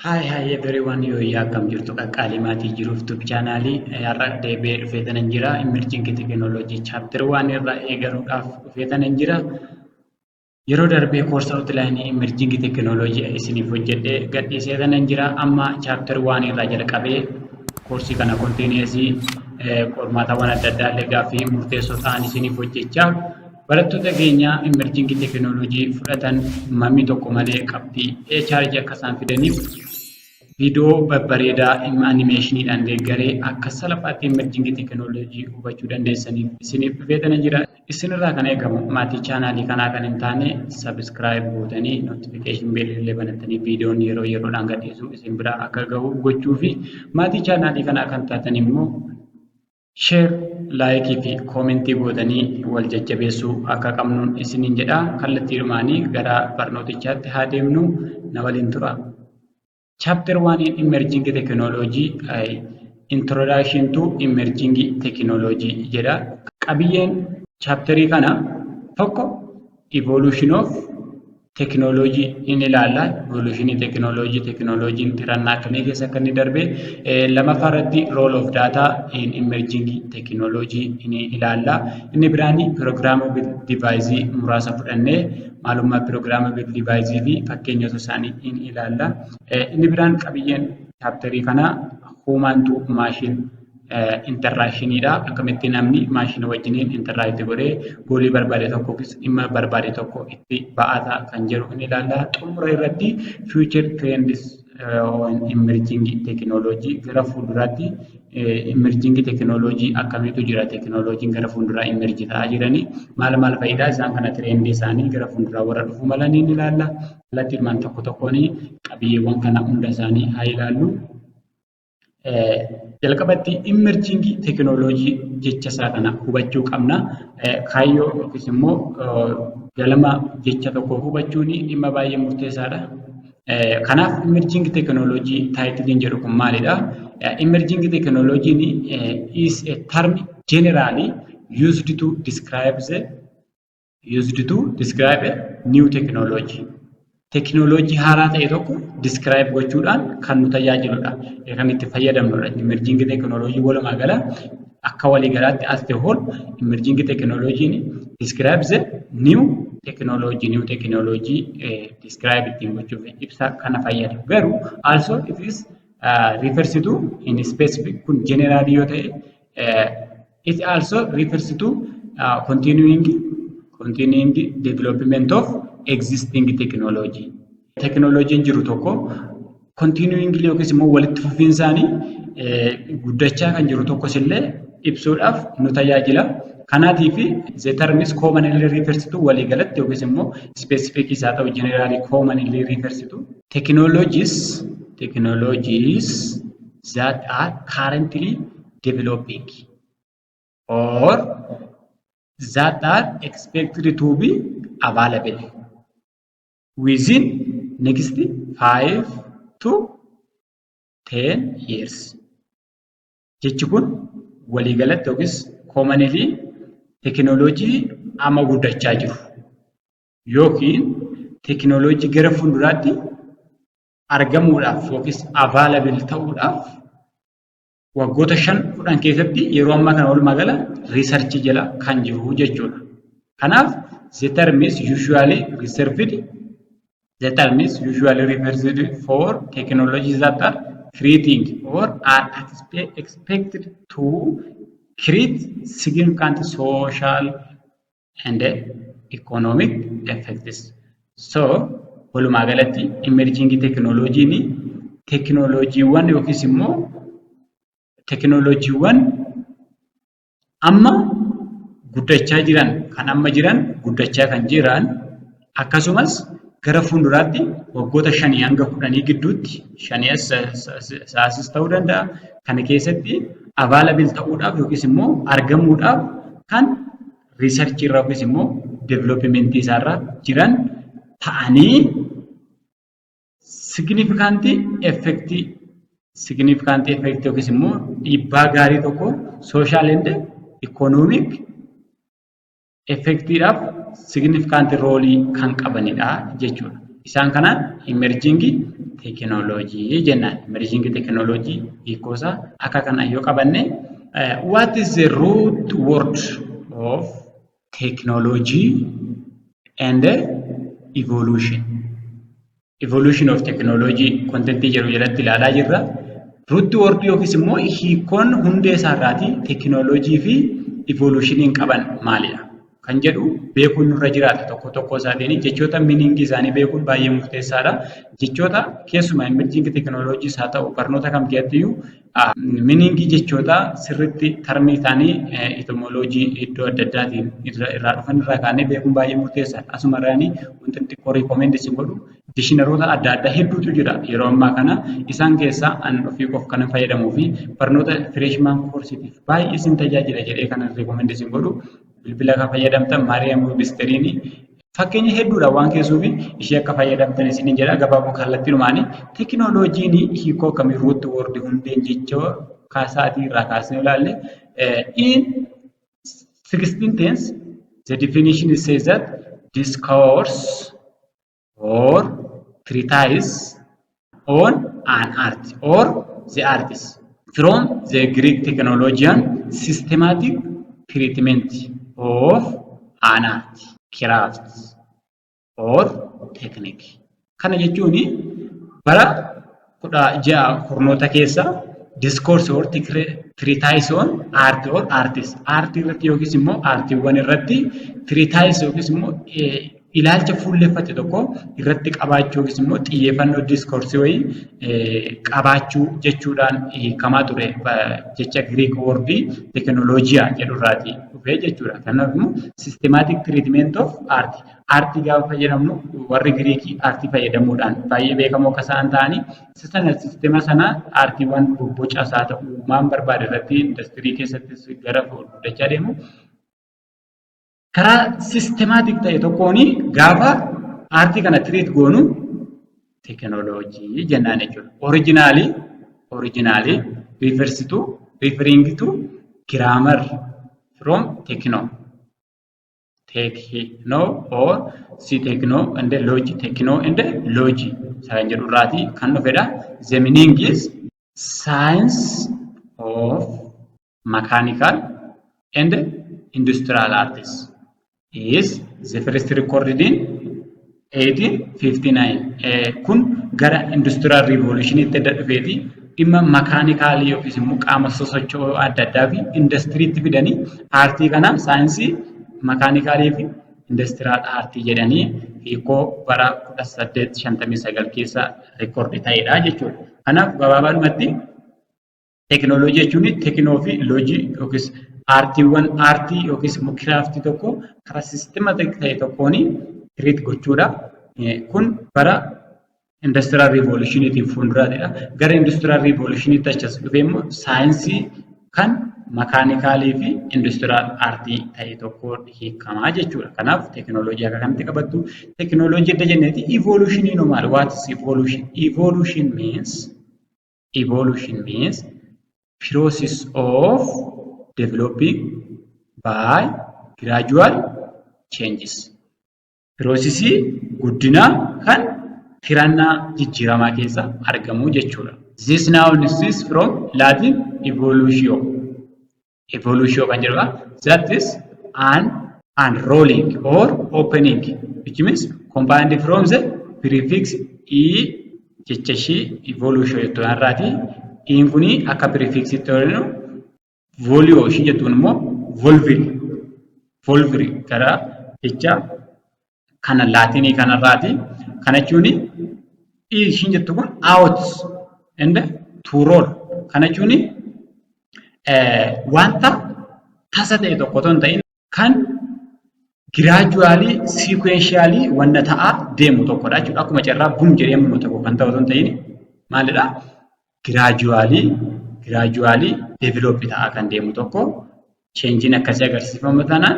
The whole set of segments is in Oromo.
Hi, hi everyone, yooyyaa, akkam jirtu qaqqaalii maatii jiruuf YouTube channelii? Har'a deebi'ee dhufee tanan jira. Emerging Technology chapter 1 irraa eegaluudhaaf dhufee tanan jira. Yeroo darbee course outlineii Emerging Technology isiniif hojjedhee gadhiisee tanan jira. Amma chapter 1 irraa jalqabee koorsii kana continuousii qormaatawwan adda addaa illee gaaffii murteessoo ta'an isiniif hojjechaa, barattoota keenya Emerging Technology fudhatan mamii tokko malee qabxii A akka isaan fidaniif, viidiyoo babbareedaa animationiidhaan deeggaree akka salphaatti Emerging Technology hubachuu dandeessaniif isiniif dhufee tana jira. Isinirraa kan eegamu maatii channelii kanaa kan hin taane subscribe gootanii, notification bellii illee banattanii, viidiyoon yeroo yeroodhaan gadhiisu isin bira akka gahu gochuu fi maatii channelii kanaa kan taatan immoo share, likeii fi commentii gootanii wal jajjabeessuu akka qabnuun isiniin jedha. Kallattiidhumaanii gara barnootichaatti haa deemnu, na waliin tura. Chapter 1 in Emerging Technology, Introduction to Emerging Technology jedha. Qabiyyeen chapterii kana tokko evolution of technology in ilaalla. Evolutionii technology, technologiin tirannaa akkamii keessa akka inni darbe. Lammaffaa irratti role of data in emerging technology in ilaalla. Inni biraan programmable device muraasa fudhannee maalummaa programmable device fi fakkeenyota isaanii in ilaalla. Inni biraan qabiyyeen chapterii kanaa human to machine interactioniidha. Akkamitti namni maashina wajjiniin interact godhee goalii barbaade tokko yookiis dhimma barbaade tokko itti ba'ata kan jedhu ni ilaalla. Xumura irratti future trends emerging technology, gara fuulduraatti emerging technology akkamiitu jira, technologyn gara fuulduraa emerge ta'aa jiranii maal maal fa'idha, isaan kana trendii isaanii gara fuulduraa warra dhufuu malanii ni ilaalla. Kallattiidhumaan tokko tokkoon qabiyyeewwan kana hunda isaanii haa ilaallu. Jalqabatti emerging technology jecha isaa kana hubachuu qabna. Kaayyoo yookiis immoo galma jecha tokko hubachuun dhimma baay'ee murteessaadha. Kanaaf emerging technology titleiin jedhu kun maalidha? Emerging technology is a term generally used to describe a new technology. Teknooloojii haaraa ta'e tokko describe gochuudhaan kan nu tajaajiludha. Kan itti fayyadamnudha. Emerging technology walumaa gala akka waliigalaatti, as a whole, emerging technology describes the new technology describe ittiin gochuuf ibsa kana fayyada. Garuu also it is refers to in specific, kun general yoo ta'e, it also refers to continuing development of existing technology. Teknooloojiin jiru tokko continuingly yookiis immoo walitti fufiinsaanii guddachaa kan jiru tokkos illee ibsuudhaaf nu tajaajila. Kanaatiif the term is commonly refers to, waliigalatti yookiis immoo specific isaa ta'u, generally commonly refers to technologies that are currently developing or that are expected to be available within next 5 to 10 years. Jechi kun waliigalatti yookiis commonly teknooloojii amma guddachaa jiru yookiin teknooloojii gara fuulduraatti argamuudhaaf yookiis available ta'uudhaaf waggoota 5, 10 keessatti yeroo ammaa kana walumaa gala researchii jala kan jiru jechuudha. Kanaaf the term is usually reserved for technologies that are creating or are expected to create significant social and economic effects. So walumaa galatti emerging technology teknooloojiiwwan yookiis immoo teknooloojiiwwan amma guddachaa jiran, kan amma jiran, guddachaa kan jiran, akkasumas gara fuulduraatti waggoota 5 hanga 10 gidduutti, shanii asis ta'uu danda'a, kana keessatti available ta'uudhaaf yookiis immoo argamuudhaaf kan researchii irra yookiis immoo developmentii isaarra jiran ta'anii significant effectii yookiis immoo dhiibbaa gaarii tokko social and economic effectiidhaaf significant roleii kan qabanidha jechuudha. Isaan kanaan emerging technology jennaan. Emerging technology hiikoosaa akka kanaan yoo qabanne, what is the root word of technology and evolution? Evolution of technology contentii jedhu jalatti ilaalaa jirra. Root word yookiis immoo hiikoon hundee isaarraatii teekinooloojii fi evolutioniin qaban maalidha kan jedhu beekuun nurra jiraata. Tokko tokko isaatiin jechoota meaningii isaanii beekuun baay'ee murteessaadha. Jechoota keessumaa emerging technologys haa ta'u, barnoota kam keessattiyyuu meaningii jechoota sirriitti, termii isaanii, etymology iddoo adda addaatiin irraa dhufan irraa kaanee beekuun baay'ee murteessaadha. Asumarraanii wanti xiqqoo recommend isin godhu, dictionaryoota adda addaa hedduutu jira yeroo ammaa kana. Isaan keessaa an ofii koof kanan fayyadamuu fi barnoota freshman courseiitiif baay'ee isin tajaajila jedhee kanan recommend isin godhu, bilbila kan fayyadamtan, Merriam Websteriin fakkeenya hedduudha waan keessuuf ishee akka fayyadamtan isiniin jedha. Gabaaboo kallattiinumaanii teekinooloojiin hiikoo akkamii, root word, hundeen jecha kaasaatii irraa kaasnee ilaalle, in 1610s the definition says that discourse or treatise on an art or the arts, from the Greek technologian, systematic treatment of an art, craft or technique. Kana jechuun bara 16 kurnoota keessa discourse or treatise on art or artist, aartii irratti yookiis immoo aartiiwwan irratti treatise yookiis immoo ilaalcha fuulleffate tokko irratti qabaachuu yookiis immoo xiyyeeffannoo discourseii wayii qabaachuu jechuudhaan hiikamaa ture, jecha Greek wordii teekinooloojiyaa jedhurraatii dhufee jechuudha. Kanaaf immoo systematic treatment of art. Aartii gaafa fayyadamnu, warri Giriikii aartii fayyadamuudhaan baay'ee beekamoo akka isaan ta'anii, sana systema sana aartiiwwan bobbocaas haa ta'u, waan barbaade irratti industirii keessattis gara guddachaa deemu. Karaa systematic ta'e tokkoon gaafa aartii kana treat goonu teekinooloojii jennaan jechuudha. Originally refers to, referring to grammar from techno. Techno or si techno and logy, techno and logy isa kan jedhu irraatii kan dhufedha. The meaning is science of mechanical and industrial arts is the first recorded in 1859. Kun gara industrial revolutioniitti edda dhufeeti dhimma mechanicalii yookiis immoo qaama sosocho'oo adda addaa fi indastiriitti fidanii aartii kana saayinsii mechanicalii fi industrial artii jedhanii hiikoo bara 1859 keessa record ta'edha jechuudha. Kanaaf gabaabaadhumatti teekinooloojii jechuun techno fi logy yookiis aartiiwwan, aartii yookiis immoo craftii tokko karaa systematic ta'e tokkoon treat gochuudha. Kun bara industrial revolutioniitiin fuulduraatidha. Gara industrial revolutioniitti achas dhufee immoo saayinsii kan mechanicalii fi industrial artii ta'e tokkoon hiikamaa jechuudha. Kanaaf teekinooloojii akka kanatti qabattu. Teekinooloojii edda jenneeti, evolutioniin hoo maali? What is evolution? Evolution means process of developing by gradual changes. Processii guddinaa kan tirannaa jijjiiramaa keessa argamu jechuudha. This noun is from Latin evolutio. Evolutio kan jedhudha. That is an unrolling or opening, which means combined from the prefix e, jecha ishii evolutio jettu kanarraati. Iin kuni akka prefixitti yoo volio ishii jettuun immoo volvere. Volvere gara jecha kana Laatinii kanarraati. Kana jechuun ishiin jettu kun out and to roll. Kana jechuun wanta tasa ta'e tokko otoo hin ta'in kan gradually, sequentially wanna ta'aa deemu tokkodha jechuudha. Akkuma carraa bum jedhee ammuma tokko kan ta'u otoo hin ta'in, maalidhaa? Gradually develop ta'aa kan deemu tokko, changeiin akkasii agarsiifamu taanaan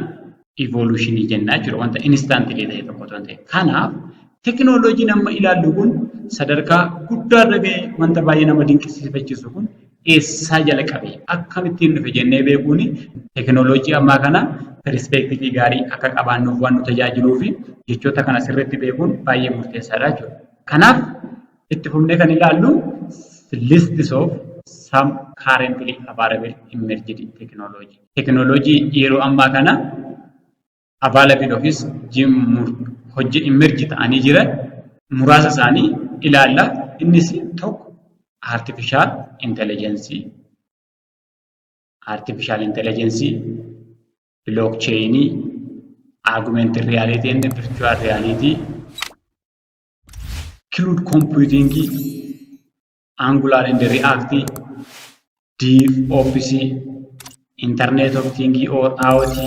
evolutionii jennaa jechuudha. Wanta instantly ta'e tokko otoo hin ta'in. Kanaaf teekinooloojiin amma ilaallu kun sadarkaa guddaarra gahee wanta baay'ee nama dinqisiifachiisu kun eessaa jalqabe, akkamittiin dhufe jennee beekuun teekinooloojii ammaa kana Perspective gaarii akka qabaannuuf waan nu tajaajiluu fi jechoota kana sirriitti beekuun baay'ee murteessaadha jechuudha. Kanaaf itti fufnee kan ilaallu lists of some currently available emerging technology. Teknooloojii yeroo ammaa kana available yookiis hojii emerge ta'anii jiran muraasa isaanii ilaalla. Innis tokko artificial intelligence, blockchain, augmented reality and virtual reality, cloud computing, Angular and React, DevOps, Internet of Things or IoT,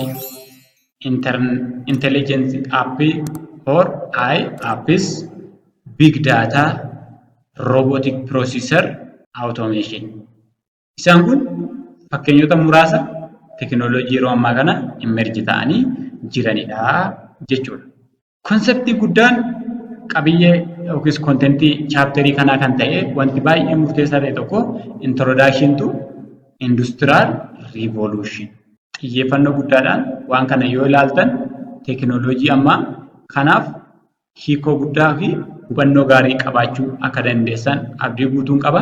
Intelligent App or I apps, Big Data, Robotic Process Automation. Isaan kun fakkeenyota muraasa teekinooloojii yeroo ammaa kana emerge ta'anii jiranidha jechuudha. Conceptii guddaan qabiyyee yookiis contentii chapterii kanaa kan ta'e, wanti baay'ee murteessaa ta'e tokko introduction to industrial revolution. Xiyyeeffannoo guddaadhaan waan kana yoo ilaaltan, teekinooloojii ammaa kanaaf hiikoo guddaa fi hubannoo gaarii qabaachuu akka dandeessan abdii guutuun qaba.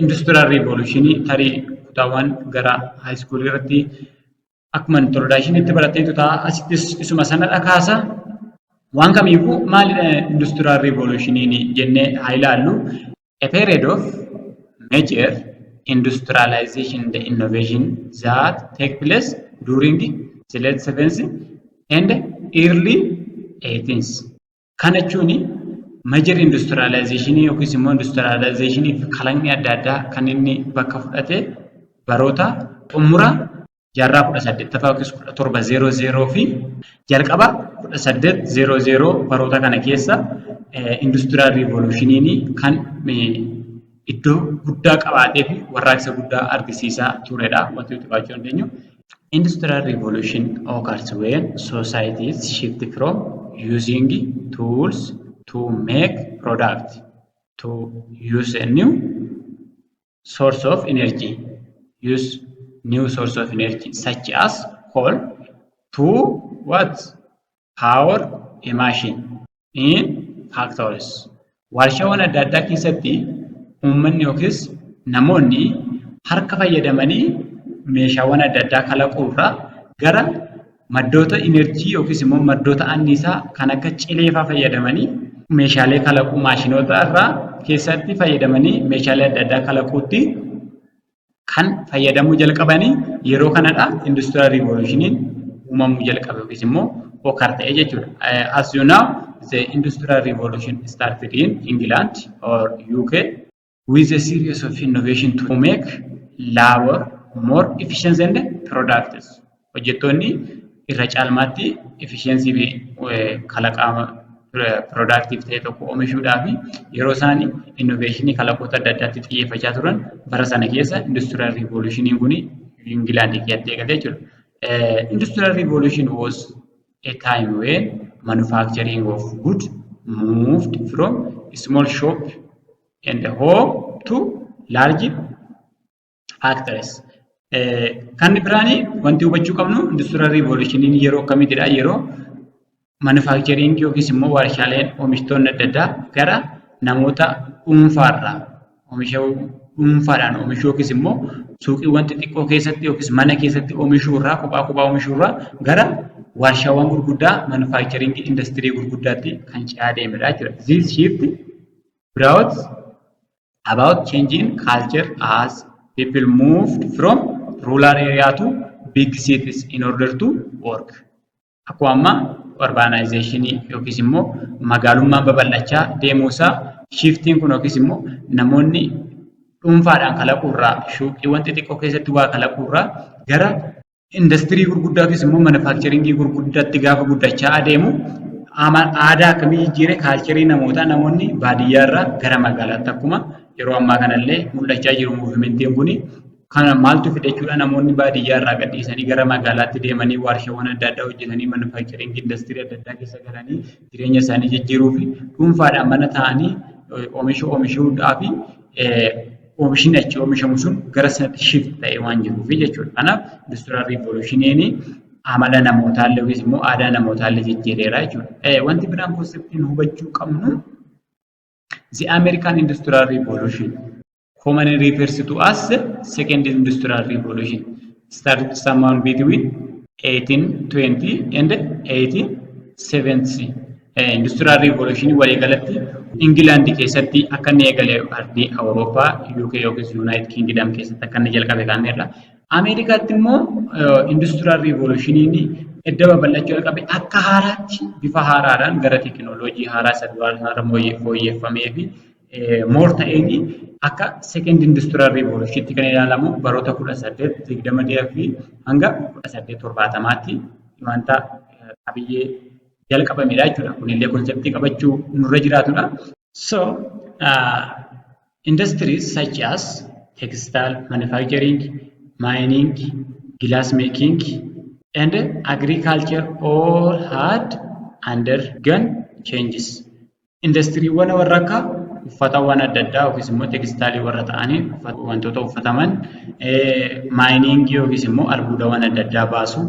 Industrial revolution tarii kutaawwan gara high schoolii irratti akkuma introductionitti baratteetu ta'a. Asittis isuma sanadha kaasa. Waan kamiifuu maalidha industrial revolutioniin jennee haa ilaallu. A period of major industrialization and innovation that take place during the late 17th and early 18th. Kana jechuun major industrialization yookiis immoo industrialization fi kalaqni adda addaa kan inni bakka fudhate baroota xumura jaarraa 18ffaa yookiis 1700 fi jalqaba 1800, baroota kana keessa industrial revolutioniin kan iddoo guddaa qabaatee fi warraaqsa guddaa argisiisaa turedha wanti nuti baachuu dandeenyu. Industrial revolution occurs when societies shift from using tools to make product to use a new source of energy. Use new source of energy such as coal to what? Power a machine in factories. Warshaawwan adda addaa keessatti uummanni yookiis namoonni harka fayyadamanii meeshaawwan adda addaa kalaquurraa gara maddoota energy yookiis immoo maddoota anniisaa kan akka cilee fa'aa fayyadamanii meeshaalee kalaquu, maashinoota irraa keessatti fayyadamanii meeshaalee adda addaa kalaquutti kan fayyadamuu jalqabanii yeroo kanadha industrial revolutioniin uumamuu jalqabe yookiis immoo occur ta'e jechuudha. As you know, the industrial revolution started in England or UK with a series of innovation to make labor more efficient and productive. Hojjettoonni irra caalmaatti efficiency fi kalaqaa productive ta'e tokko oomishuudhaaf yeroo isaan innovationii kalaqoota adda addaatti xiyyeeffachaa turan, bara sana keessa industrial revolutioniin kun Ingilaand keessatti eegale jechuudha. Industrial revolution was a time when manufacturing of goods moved from small shop and home to large factories. Kan biraanii wanti hubachuu qabnu, industrial revolutioniin yeroo akkamiitidha? Yeroo manufacturing yookiis immoo warshaaleen oomishtoonni adda addaa gara namoota dhuunfaarraa oomisha dhuunfaadhaan oomishuu yookiis immoo suuqiiwwan xixiqqoo keessatti yookiis mana keessatti oomishuurraa, kophaa kophaa oomishuurraa gara warshaawwan gurguddaa manufacturing industry gurguddaatti kan ce'aa deemedha jechuudha. This shift brought about change in culture as people moved from rural area to big cities in order to work. Akkuma amma urbanization yookiis immoo magaalummaan babal'achaa deemuusaa, shiftiin kun yookiis immoo namoonni dhuunfaadhaan kalaquurraa, suuqiiwwan xixiqqoo keessatti waa kalaquurraa gara industirii gurguddaa yookiis immoo manufacturingii gurguddaatti gaafa guddachaa adeemu, aadaa akkamii jijjiire? Culturii namootaa, namoonni baadiyyaarraa gara magaalaatti, akkuma yeroo ammaa kanallee mul'achaa jiru movementiin kuni. Kana maaltu fide jechuudha? Namoonni baadiyyaarraa gadhiisanii gara magaalaatti deemanii warshaawwan adda addaa hojjetanii, manufacturingii industirii adda addaa keessa galanii jireenya isaanii jijjiiruu fi dhuunfaadhaan mana taa'anii oomisha oomishuudhaa fi oomishni achii oomishamu sun gara sanatti shift ta'ee waan jiruufi jechuudha. Kanaaf industrial revolutioniin Amala namootaallee yookiis immoo aadaa namootaallee jijjiireera jechuudha. Wanti biraan conceptiin hubachuu qabnu, the American Industrial Revolution, commonly refers to as the Second Industrial Revolution, started somewhere between 1820 and 1870. Industrial Revolution waliigalatti Ingilaandi keessatti akka inni eegale, ardii Awurooppaa UK yookiis United Kingdom keessatti akka inni jalqabe kaanneerra. Ameerikaatti immoo Industrial Revolutioniin edda babal'achuu jalqabe, akka haaraatti bifa haaraadhaan gara teekinooloojii haaraa isa duraa sanarra fooyyeffamee fi more ta'een akka Second Industrial Revolutionitti kan ilaalamu baroota 1820 fi hanga 1870tti wanta qabiyyee jalqabamedha jechuudha. Kunillee conceptii qabachuu nurra jiraatudha. So, industries such as textile manufacturing, mining, glass making, and agriculture all had undergone changes. Indastiriiwwan warra akka uffatawwan adda addaa yookiis immoo textileii warra ta'anii wantoota uffataman, miningii yookiis immoo albuudawwan adda addaa baasuu,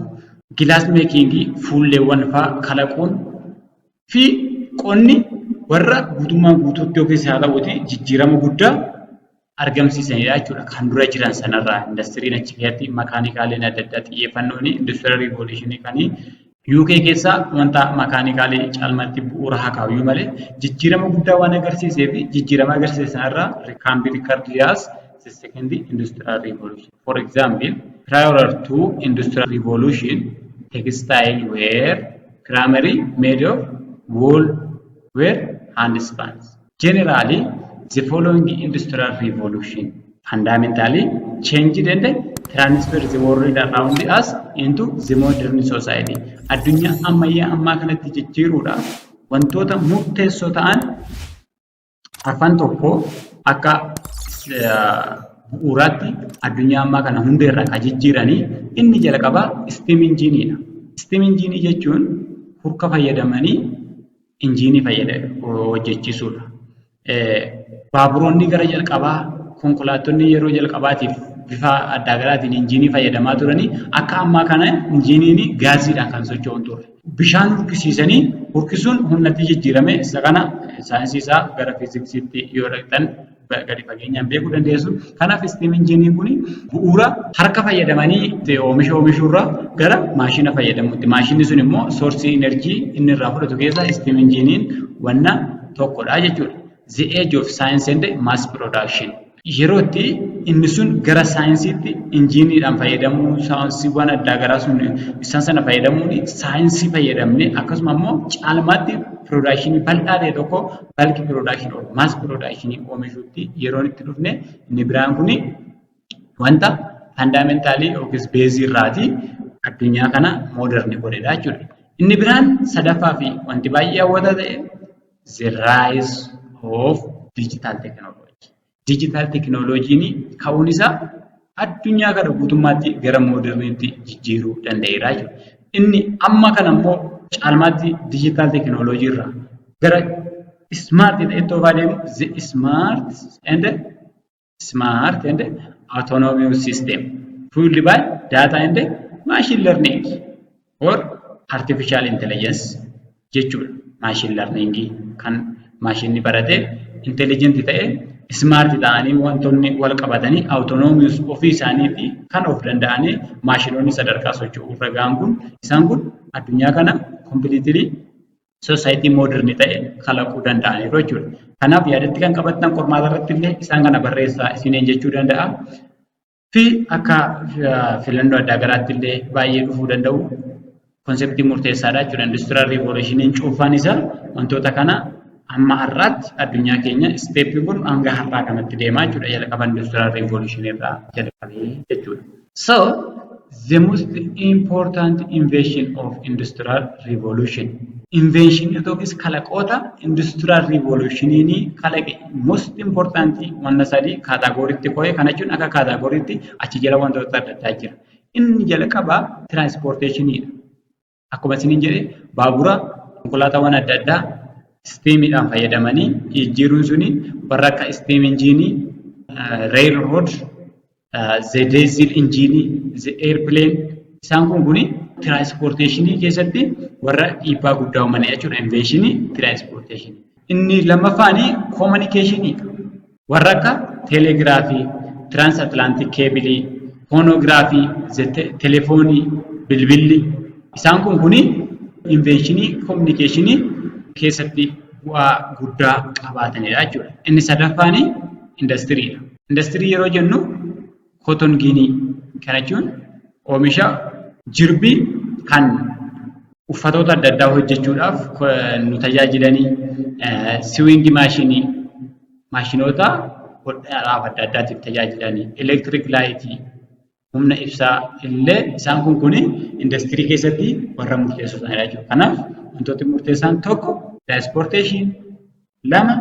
glass makingii fuulleewwan fa'aa kalaquun fi qonni warra guutummaa guutuutti yookiis haa ta'uutii jijjiirama guddaa argamsiisanidha jechuudha. Kan dura jiran sanarraa indastiriin achi keessatti mechanicaliin adda addaa xiyyeeffannoon industrial revolutionii kan UK keessaa wanta mechanicalii caalmaatti bu'uura haa kaa'u malee, jijjiirama guddaa waan agarsiisee fi jijjiirama agarsiise sanarraa can be regarded as the Second Industrial Revolution. For example, prior to Industrial Revolution, textile were primarily made of wool were hand spun. Generally, the following industrial revolution fundamentally changed and transferred the world around us into the modern society. Addunyaa ammayyaa ammaa kanatti jijjiiruudhaaf wantoota murteessoo ta'an arfan tokko akka bu'uuraatti addunyaa ammaa kana hundeerraa kan jijjiiranii, inni jalqabaa steam engineiidha. Steam engineii jechuun hurka fayyadamanii engineii hojjechiisuudha. Baaburoonni gara jalqabaa, konkolaattonni yeroo jalqabaatiif bifa adda garaatiin engineii fayyadamaa turanii, akka ammaa kana engineiin gaaziidhaan kan socho'u hin turre. Bishaan hurkisiisanii hurkisuun humnatti jijjiirame. Isa kana saayinsii isaa gara fiiziksiitti yoo dhaqxan gadi fageenyaan beekuu dandeessu. Kanaaf steam engineiin kun bu'uura harka fayyadamanii oomisha oomishuurraa gara maashina fayyadamuutti. Maashinni sun immoo sourceii energy inni irraa fudhatu keessaa steam engineiin wanna tokkodha jechuudha. The Age of Science and Mass Production. Yeroo itti inni sun gara saayinsiitti engineiidhaan fayyadamuu, saayinsiiwwan addaa garaa sun isaan sana fayyadamuun, saayinsii fayyadamnee akkasuma immoo caalmaatti productionii bal'aa ta'e tokko, bulk productionii, mass productionii oomishuutti yeroon itti dhufne, inni biraan kuni wanta fundamentalii yookiis baseii irraatii addunyaa kana modern godhedha jechuudha. Inni biraan sadaffaa fi wanti baay'ee hawwataa ta'e, the rise of digital technology. Digital technologyiin ka'uun isaa addunyaa kana guutummaatti gara moderniitti jijjiiruu danda'eera jechuudha. Inni amma kana immoo caalmaatti digital technology irraa gara smart ta'etti yoo adeemu, the smart and autonomous system fueled by data and machine learning or artificial intelligence jechuudha. Machine learning kan maashinni baratee intelligent ta'e, smart ta'anii wantoonni wal qabatanii, autonomous ofii isaaniitii kan of danda'anii maashinoonni sadarkaa socho'uu irra gahan kun, isaan kun addunyaa kana completely society modern ta'e kalaquu danda'aniiru jechuudha. Kanaaf yaadatti kan qabattan, qormaata irratti illee isaan kana barreessaa isiniin jechuu danda'a. Fi akka filannoo addaa garaatti illee baay'ee dhufuu danda'u. Conceptii murteessaadha jechuudha. Industrial revolutioniin cuunfaan isaa wantoota kana hamma har'aatti addunyaa keenya stepiin kun hanga har'aa kanatti deemaa jechuudha. Jalqaba industrial revolutionii irraa jalqabee jechuudha. So, the most important invention of industrial revolution. Invention yookiis kalaqoota industrial revolutioniin kalaqe most important wanta sadii categoryitti qo'ee, kana jechuun akka categoryitti achi jala wantoota adda addaa jira. Inni jalqabaa transportationiidha. Akkuma isiniin jedhe, baabura, konkolaataawwan adda addaa steamiidhaan fayyadamanii jijjiiruun suni, warra akka steam engineii, railroad, the diesel engineii, the airplane, isaan kun kuni Transportationii keessatti warra dhiibbaa guddaa uumanidha jechuudha. Inventionii transportationii. Inni lammaffaan communicationiidha. Warra akka telegraphii, transatlantic cableii, phonographii, telefoonii, bilbilli isaan kun kuni inventionii communicationii keessatti bu'aa guddaa qabaatanidha jechuudha. Inni sadaffaan indastiriidha. Indastirii yeroo jennu cotton ginii kana jechuun oomisha jirbii kan uffatoota adda addaa hojjechuudhaaf nu tajaajilanii, sewing machineii, maashinoota hodhaadhaaf adda addaatiif tajaajilanii, electric lightii, humna ibsaa illee isaan kun kuni indastirii keessatti warra murteessoo ta'anidha jechuudha. Kanaaf wantooti murteessaan tokko transportationii, lama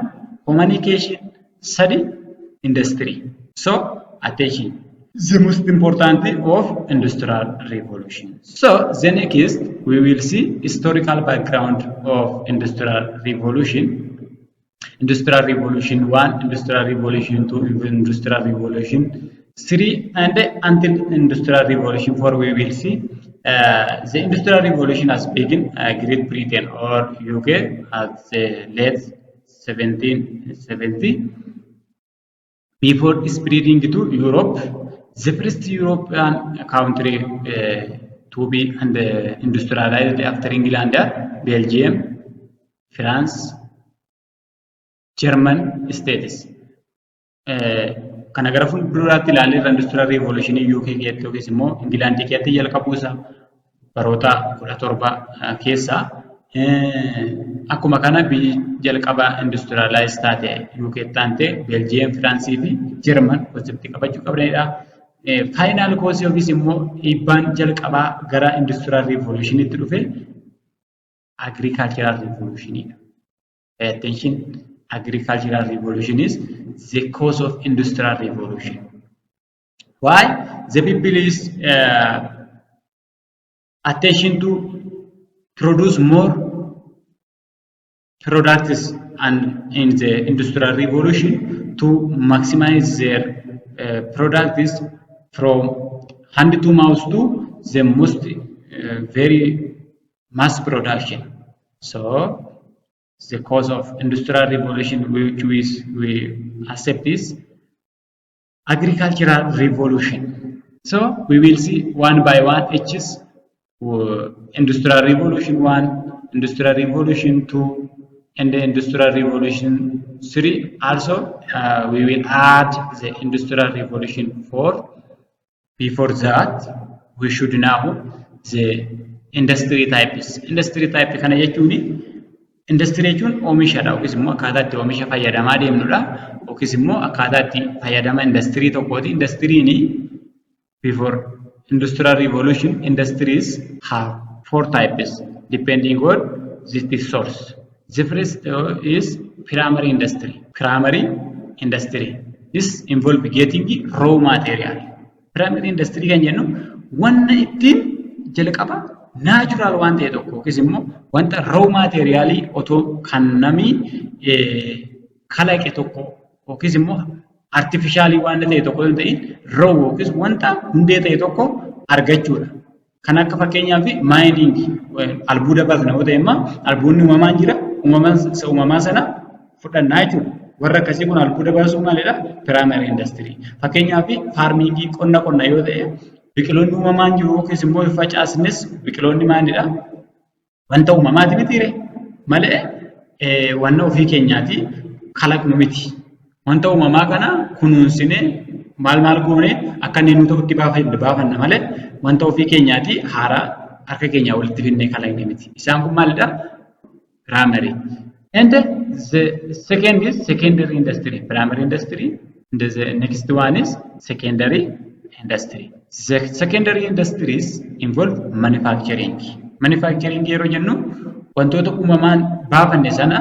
communication, sadi industry. So attention, the most important of industrial revolution. So the next we will see historical background of industrial revolution. Industrial Revolution 1, Industrial Revolution 2, Industrial Revolution 3, and until Industrial Revolution 4 we will see. The Industrial Revolution has begun Great Britain or UK at the late 1770 before spreading to Europe. The first European country to be and industrialized after England are Belgium, France, German states. Kana gara fuulduraatti ilaalle irra Industrial Revolution UK keessatti yookiis immoo Ingilaandii keessatti jalqabuu isaa baroota 17 keessa. Akkuma kana biyyi jalqaba industrialize taate UK taante Beeljiyeem, Firaansii fi Jarman conceptii qabachuu qabanidha. Final causeii yookiis immoo dhiibbaan jalqabaa gara Industrial Revolutionitti dhufe Agricultural Revolutionidha. Attention, agricultural revolution is the cause of industrial revolution. Why? The people is attention to produce more products and in the industrial revolution to maximize their products from hand to mouth to the most very mass production. So the cause of industrial revolution which we accept is agricultural revolution. So we will see one by one each is industrial revolution 1, industrial revolution 2, and the industrial revolution 3. Also we will add the industrial revolution 4. Before that, we should know the industry types. Industry type kana jechuun, industry jechuun oomishadha yookiis immoo akkaataa itti oomisha fayyadamaa deemnudha yookiis immoo akkaataa itti fayyadama industirii tokkooti. Industiriin before industrial revolution, industries have four types depending on the source. The first is primary industry. Primary industry. This involve getting raw material. Primary industry kan jennu wanna ittiin jalqaba natural waan ta'e tokko yookiis immoo wanta raw materialii otoo kan namni kalaqe tokko yookiis immoo artificialii waan ta'e tokko hin ta'in, raw yookiis wanta hundee ta'e tokko argachuudha. Kan akka fakkeenyaaf miningii, albuuda baasna yoo ta'e, immoo albuudni uumamaan jira, uumamaa sana fudhannaa jechuudha. Warra akkasii kun albuuda baasuun maalidhaa? Primary industry. Fakkeenyaaf farmingii, qonna qonna yoo ta'e, biqiloonni uumamaan jiru yookiis immoo facaasnes biqiloonni maalidhaa? Wanta uumamaati mitiiree? Malee wanna ofii keenyaatii kalaqnu miti. Wanta uumamaa kana kunuunsinee maal maal goonee akka inni nuu ta'utti baafanna malee wanta ofii keenyaatii haaraa harka keenyaa walitti fidnee kalaqne miti. Isaan kun maalidhaa? Primary. And the second is secondary industry. Primary industry. And the next one is secondary industry. The secondary industries involve manufacturing. Manufacturing yeroo jennu wantoota uumamaan baafanne sana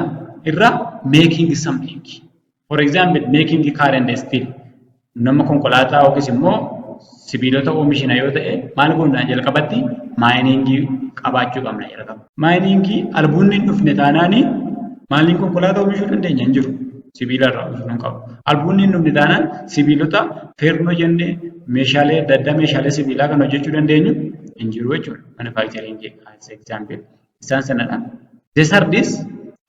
irraa making something. For example, making car and steel. Nama konkolaataa yookiis immoo sibiilota oomishina yoo ta'e, maal goona? Jalqabatti miningii qabaachuu qabna jalqaba. Miningii albuudni hin dhufne taanaani maaliin konkolaataa oomishuu dandeenya? Hin jiru. Sibiila irraa oomishuu hin qabu. Albuudni hin dhumne taanaan sibiilota feernoo jennee meeshaalee adda addaa, meeshaalee sibiilaa kan hojjechuu dandeenyu hin jiru jechuudha. Manufacturing as example isaan sanadha. The third is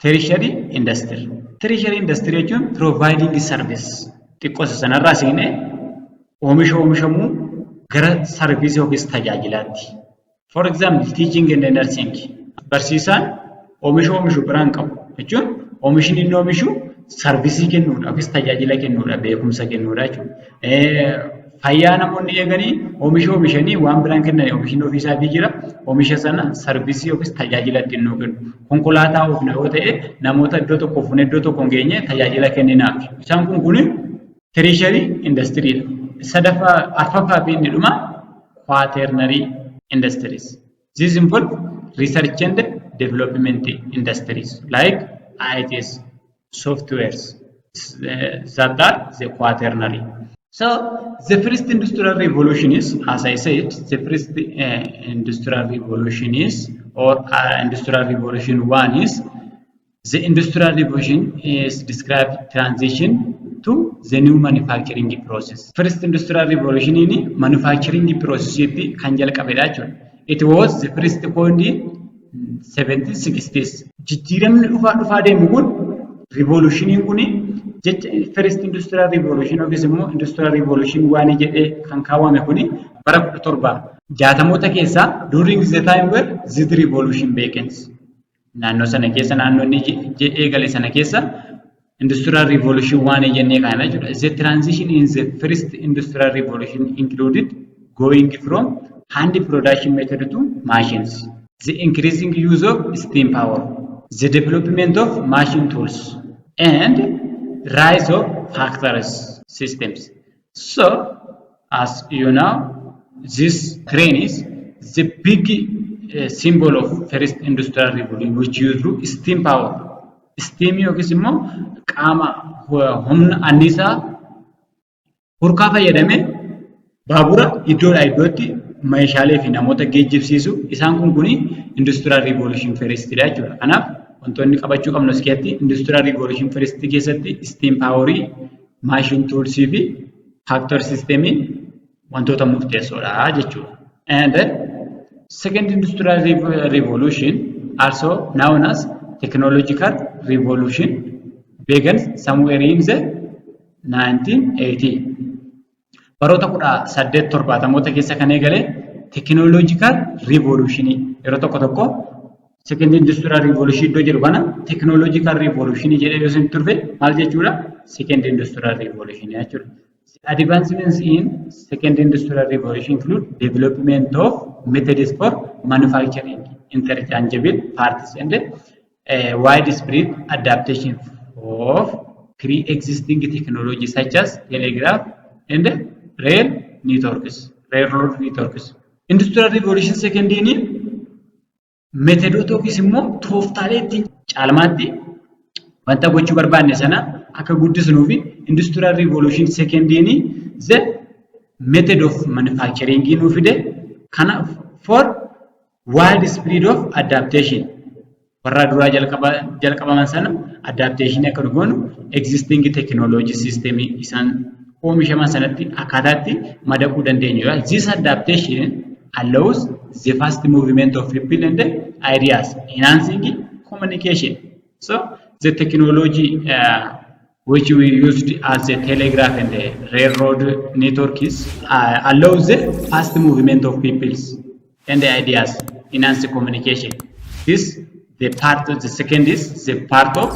tertiary industry. Tertiary industry jechuun providing service, xiqqoo sanarraa siinee oomisha oomishamuu gara service yookiis tajaajilaatti. For example, teaching and nursing. Barsiisaan oomisha oomishu biraan qabu jechuun oomishni inni oomishu service kennuudha yookiis tajaajila kennuudha, beekumsa kennuudha jechuudha. Fayyaa namoonni eeganii oomisha oomishanii waan biraan kennan, oomishni ofiisaatii jira. Oomisha sana service yookiis tajaajila ittiin nuu kennu. Konkolaataa oofna yoo ta'e, namoota iddoo tokkoo fuunee iddoo tokkoon geenyee tajaajila kenninaaf. Isaan kun tertiary industrydha. Sadaffaa, arfaffaa fi inni dhumaa quaternary industries. This involve research and development industries like ITs, softwares that are the quaternary. So the first industrial revolution is, as I said, the first industrial revolution is, or industrial revolution one is, the industrial revolution is described transition to the new manufacturing process. First industrial revolution in manufacturing process kan jalqabedha jechuudha. It was the first coined in 1760s. Jijjiiramni dhufaa dhufaa deemu kun, revolutioniin kun, jecha first industrial revolution yookiis immoo industrial revolution waan jedhee kan kaawwame kuni bara 1760moota keessaa, during the time where this revolution begins. Naannoo sana keessa, naannoo inni eegale sana keessa industrial revolution waan jennee kana jechuudha. The transition in the first industrial revolution included going from hand production method to machines, the increasing use of steam power, the development of machine tools, and rise of factories systems. So, as you know, this train is the big symbol of first industrial revolution, which used steam power. Steam yookiis immoo qaama humna anniisaa hurkaa fayyadamee baabura iddoodhaa iddootti meeshaalee fi namoota geejjibsiisu, isaan kuni industrial revolution first dha jechuudha. Kanaaf wantoonni qabachuu qabnu as keessatti, industrial revolution first keessatti steam power, machine tools fi factory system wantoota murteessoodha jechuudha. And second industrial revolution, also known as technological revolution, began somewhere in the 1980. Baroota 1870moota keessa kan eegale technological revolution, yeroo tokko tokko second industrial revolution iddoo jedhu kana technological revolution jedhee yoo isin turfe maal jechuudha? Second industrial revolution jechuudha. Advancements in second industrial revolution include development of methods for manufacturing interchangeable parts and widespread adaptation of pre-existing technology such as telegraph and rail networks, railroad networks. Industrial revolution secondiin methodoota yookiis immoo tooftaalee ittiin caalmaatti wanta gochuu barbaanne sana akka guddisnuu fi industrial revolution secondiin the method of manufacturing nuu fide. Kana for wide spread of adaptation, warra duraa jalqabaman sana adaptation akka nu goonu, existing technology system isaan oomishaman sanatti akkaataatti madaquu dandeenyudha. This adaptation allows the fast movement of people and ideas, enhancing communication. So the technology which we used as a telegraph and the railroad network is allows the fast movement of peoples and the ideas, enhance communication. This the part of the second is the part of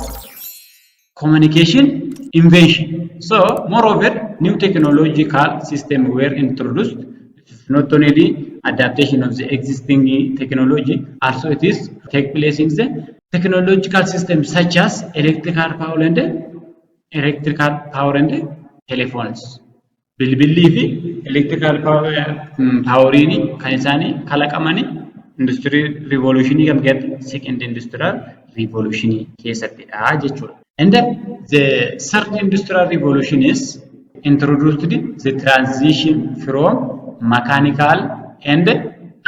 communication invention. So, moreover, new technological system were introduced. Not only adaptation of the existing technology, also it is take place in the technological system such as electrical power and telephones. Bilbillii fi electrical poweriin kan isaanii kalaqamanii industirii revolutionii kam keessatti? Second industrial revolutionii keessattidha jechuudha. And the third industrial revolution is introduced the transition from mechanical and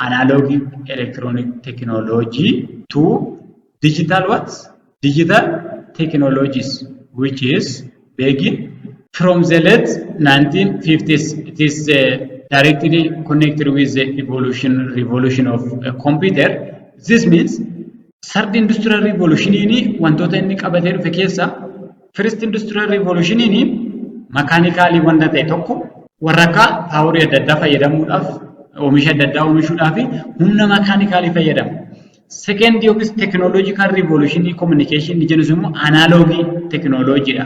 analog electronic technology to digital what? Digital technologies, which is begin from the late 1950s. It is directly connected with the evolution revolution of a computer. This means third industrial revolution wantoota inni qabatee dhufe keessa first industrial revolution mechanicalii wanta ta'e tokko warra akka powerii adda addaa fayyadamuudhaaf, oomisha adda addaa oomishuudhaaf humna mechanicalii fayyadamu. Second yookiis technological revolution communication jennu immoo analogii teknooloojiidha.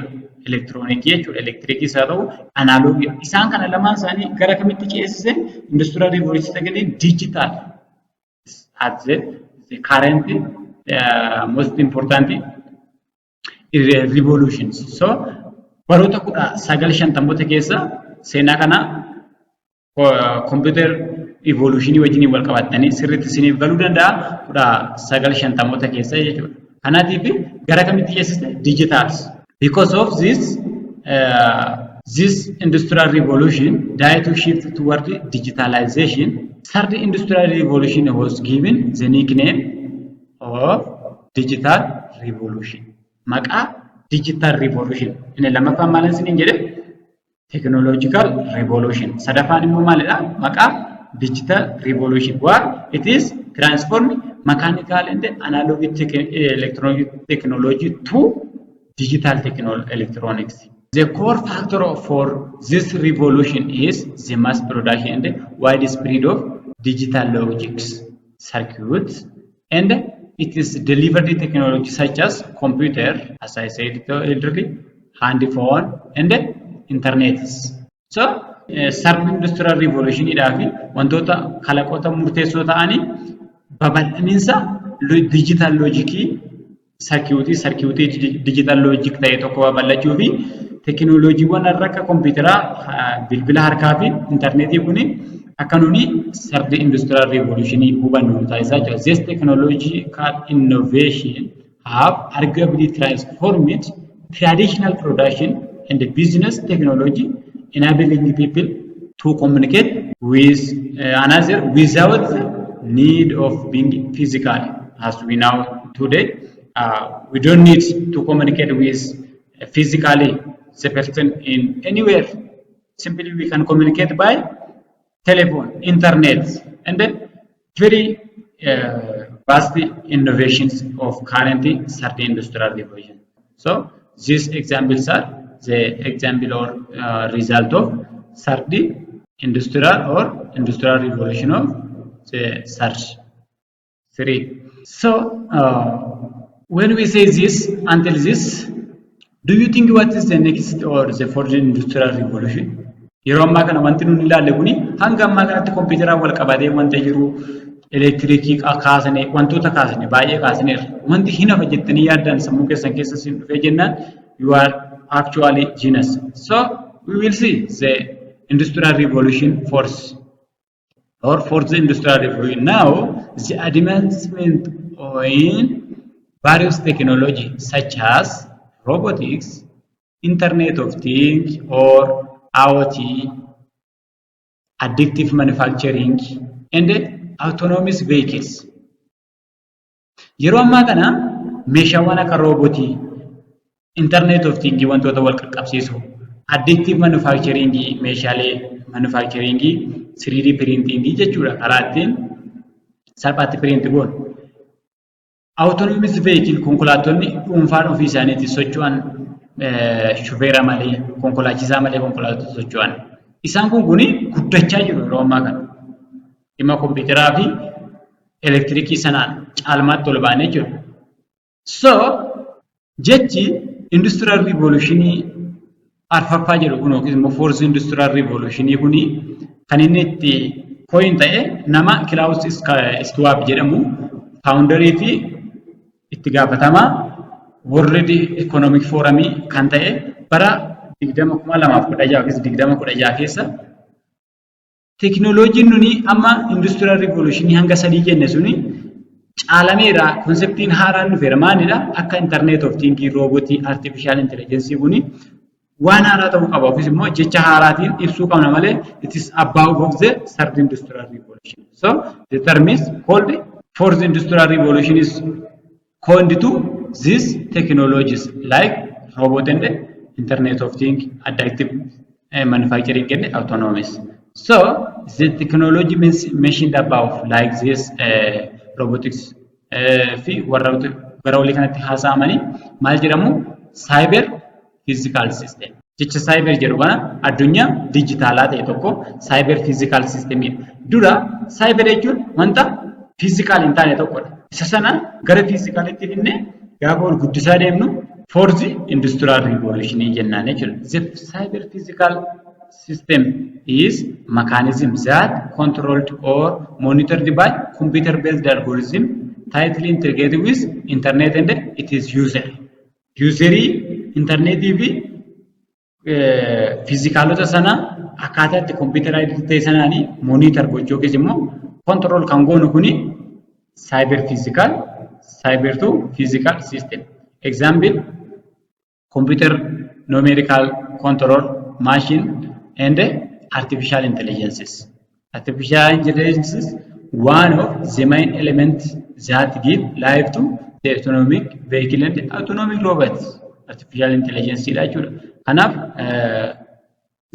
Elektiroonikii jechuudha. Elektirikiis haa ta'u analogii. Isaan kana lamaan isaanii gara kamitti ceesise? Industrial revolution second digital at the current most important revolutions. So baroota 1950moota keessa seenaa kana computer evolutionii wajjin wal qabatanii sirriitti isiniif galuu danda'a, 1950moota keessa jechuudha. Kanaatiif gara kamitti ceesiste? Digitals. Because of this industrial revolution died to shift toward digitalization, third industrial revolution was given the nickname of digital revolution. Maqaa digital revolution. Inni lammaffaan maal isiniin jedhe? Technological revolution. Sadaffaan immoo maalidha? Maqaa digital revolution. What it is transform mechanical and analog electronic technology to digital electronics. The core factor for this revolution is the mass production and widespread of digital logics, circuits, and it is delivered technology such as computer, as I said earlier, hand phone, and internet. So, third industrial revolution fi wantoota kalaqoota murteessoo ta'anii babal'insa digital logicii circuitii digital logic ta'e tokko babal'achuu fi teekinooloojiiwwan har'a akka kompiitaraa, bilbila harkaa fi intarneetii kuni akka nuni third industrial revolution hubannu nu taasisaa jira. This technological innovation have arguably transformed traditional production and business technology, enabling people to communicate with another without the need of being physical. As we know today, we don't need to communicate with physically the person in anywhere. Simply we can communicate by telephone, internet, and then very vast innovations of current third industrial revolution. So these examples are the example or result of third industrial or industrial revolution of the third three. So when we say this until this, do you think what is the next or the fourth industrial revolution? Yeroo ammaa kana wanti nuni ilaalle kuni hanga ammaa kanatti kompiitaraan wal qabatee wanta jiru, elektiriikii kaasne, wantoota kaasne baay'ee kaasneerra. Wanti hin hafa jettanii yaaddan sammuu keessan keessa isin dhufee jennaan, you are actually genius. So we will see the industrial revolution force or fourth industrial revolution. Now the advancement in various technology such as robotics, Internet of Things or IoT, additive manufacturing, and autonomous vehicles. Yeroo ammaa kana meeshaawwan akka roobootii, Internet of Things wantoota wal qaqqabsiisu, additive manufacturing, meeshaalee manufacturing, 3D printing jechuudha, karaa ittiin salphaatti print goonu. Autonomous vehicle, konkolaattonni dhuunfaan ofii isaaniitiin socho'an, shufeera malee, konkolaachisaa malee konkolaattota socho'an. Isaan kun guddachaa jiru yeroo ammaa kana. Dhimma kompiitaraa fi elektiriikii sanaan caalmaatti ol ba'anii jiru. So jechi industrial revolutionii arfaffaa jedhu kun yookiis immoo fourth industrial revolutionii kuni kan inni itti coin ta'e nama Klaus Schwab jedhamu, founderii fi itti gaafatamaa World Economic Forum kan ta'e, bara 2016 yookiis 2016 keessa teekinooloojiin nuni amma industrial revolutionii hanga sadii jenne suni caalameera, conceptiin haaraan dhufeera. Maalidha? Akka internet of things, roobootii, artificial intelligence kuni waan haaraa ta'uu qaba, yookiis immoo jecha haaraatiin ibsuu qabna malee it is above of the third industrial revolution. So the term is called fourth industrial revolution is coined to these technologies like Robot and Internet of Things, adaptive manufacturing and autonomous. So the technology mentioned above, like this robotics fi warra gara olii kanatti haasa'amanii maal jedhamu? Cyber physical system. Jecha cyber jedhu kana addunyaa dijitaalaa ta'e tokko cyber physical systemidha. Dura cyber jechuun wanta physical hin taane tokkodha. Isa sana gara physicalitti finnee gaafa ol guddisaa deemnu fourth industrial revolution jennaan jechuudha. The cyber physical system is mechanism that controlled or monitored by computer based algorithm tightly integrated with internet and its user. Userii internetii fi physicalota sana akkaataa itti computerized ta'e sanaanii monitor gochuu yookiis immoo control kan goonu kuni cyber physical, cyber to physical system. Example, computer numerical control machine and artificial intelligences. Artificial intelligence is one of the main elements that give life to the autonomic vehicle and autonomic robots. Artificial intelligence dha jechuudha. Kanaaf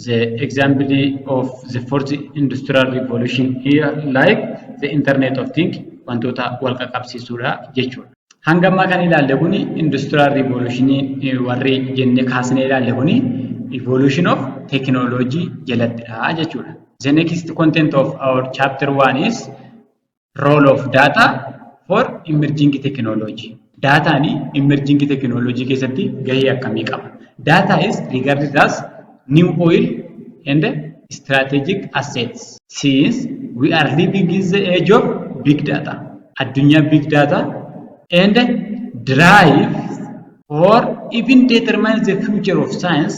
the example of the fourth industrial revolution here, like the Internet of Things, wantoota wal qaqqabsiisuudha jechuudha. Hanga ammaa kan ilaalle kuni industrial revolution warri jennee kaasnee ilaalle kuni evolution of technology jalattidha jechuudha. The next content of our chapter one is role of data for emerging technology. Daataan emerging technology keessatti gahee akkamii qaba? Data is regarded as new oil and strategic assets since we are living in the age of big data. Addunyaa big data and drive or even determine the future of science,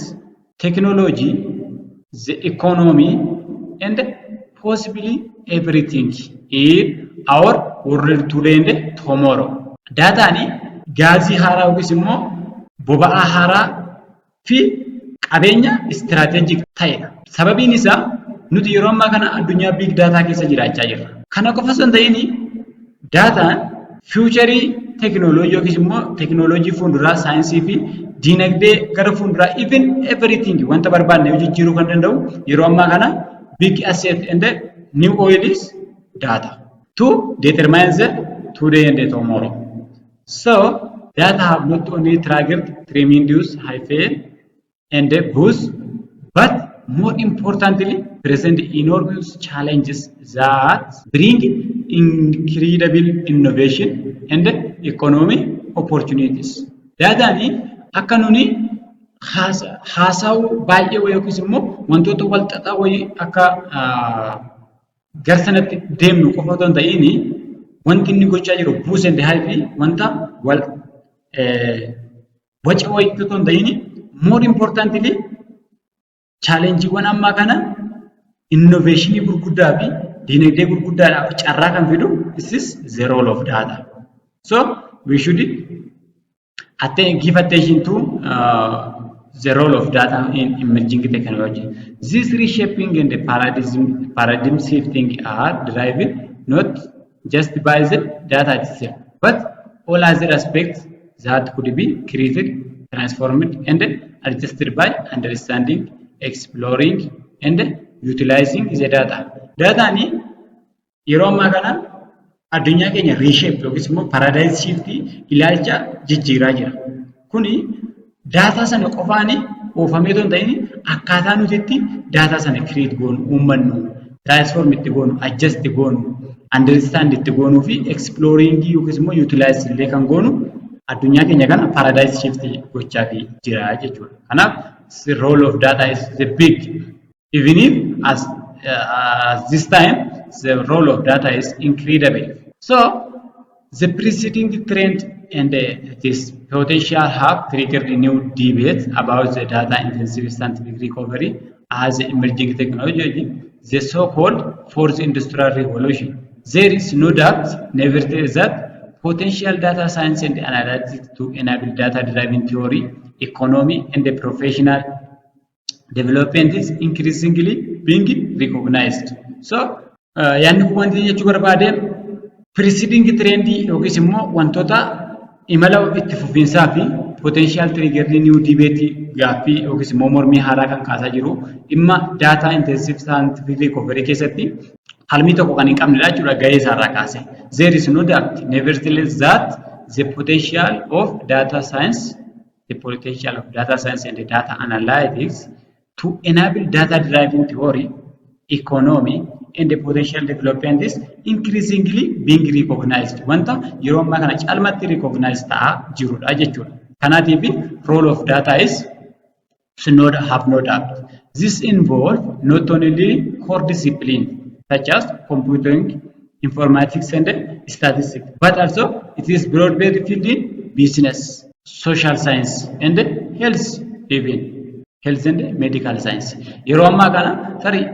technology, the economy, and possibly everything in our world today and tomorrow. Daataan gaazii haaraa yookiis immoo boba'aa haaraa fi qabeenya strategic ta'edha. Sababiin isaa nuti yeroo ammaa kana addunyaa big data keessa jiraachaa jirra. Kana qofa osoo hin ta'in, daataan futurii teekinooloojii yookiis immoo teekinooloojii fuulduraa, saayinsii fi diinagdee gara fuulduraa, even everything, wanta barbaanne jijjiiruu kan danda'u yeroo ammaa kana big asset and new oil is data to determine the today and the tomorrow. So data have not only triggered tremendous hype and buzz, but more importantly present enormous challenges that bring incredible innovation and economic opportunities. Daataan akka nuni haasawuu baay'ee yookiis immoo wantoota wal xaxaa wayii akka gara sanatti deemnu qofa otoo hin ta'iin, wanti inni gochaa jiru buzz and hype, wanta wal waca wayiitti otoo hin ta'iin, more importantly challengeiiwwan ammaa kana innovationii gurguddaa fi diinagdee gurguddaadhaaf carraa kan fidu, this is the role of data. So we should give attention to the role of data in emerging technology. This reshaping and the paradigm shifting are driven not just by the data itself, but all other aspects that could be created, transformed, and adjusted by understanding, exploring, and utilizing the data. Daataan yeroo ammaa kana addunyaa keenya reshape yookiis immoo paradigm shift, ilaalcha jijjiiraa jira. Kuni daataa sana qofaan oofamee otoo hin ta'in, akkaataa nuti itti daataa sana create goonu, uummannu, transform itti goonu, adjust goonu, understand itti goonuu fi exploring yookiis immoo utilize illee kan goonu addunyaa keenya kana paradigm shift gochaa jira jechuudha. Kanaaf the role of data is the big, even if as this time the role of data is incredible. So the preceding trend and this potential have triggered new debates about the data intensive scientific recovery as emerging technology, the so-called fourth industrial revolution. There is no doubt, nevertheless, that potential data science and analytics to enable data-driven theory, economy, and the professional development is increasingly being recognized. So, yaadni kun wanti jechuu barbaade preceding trendii yookiis immoo wantoota imala itti fufiinsaa fi potential trigger new debate, gaaffii yookiis immoo mormii haaraa kan kaasaa jiru, dhimma data intensive scientific recovery keessatti falmii tokko kan hin qabnedha jechuudha gahee isaarraa kaase. There is no doubt, nevertheless, that the potential of data science and data analytics to enable data driven theory, economy and the potential development is increasingly being recognized. Wanta yeroo ammaa kana caalmatti recognize ta'aa jirudha jechuudha. Kanaatiif role of data is not have no doubt. This involve not only core discipline such as computing, informatics and statistics, but also it is broad-based field in business, social science and health, even health and medical science. Yeroo ammaa kana tarii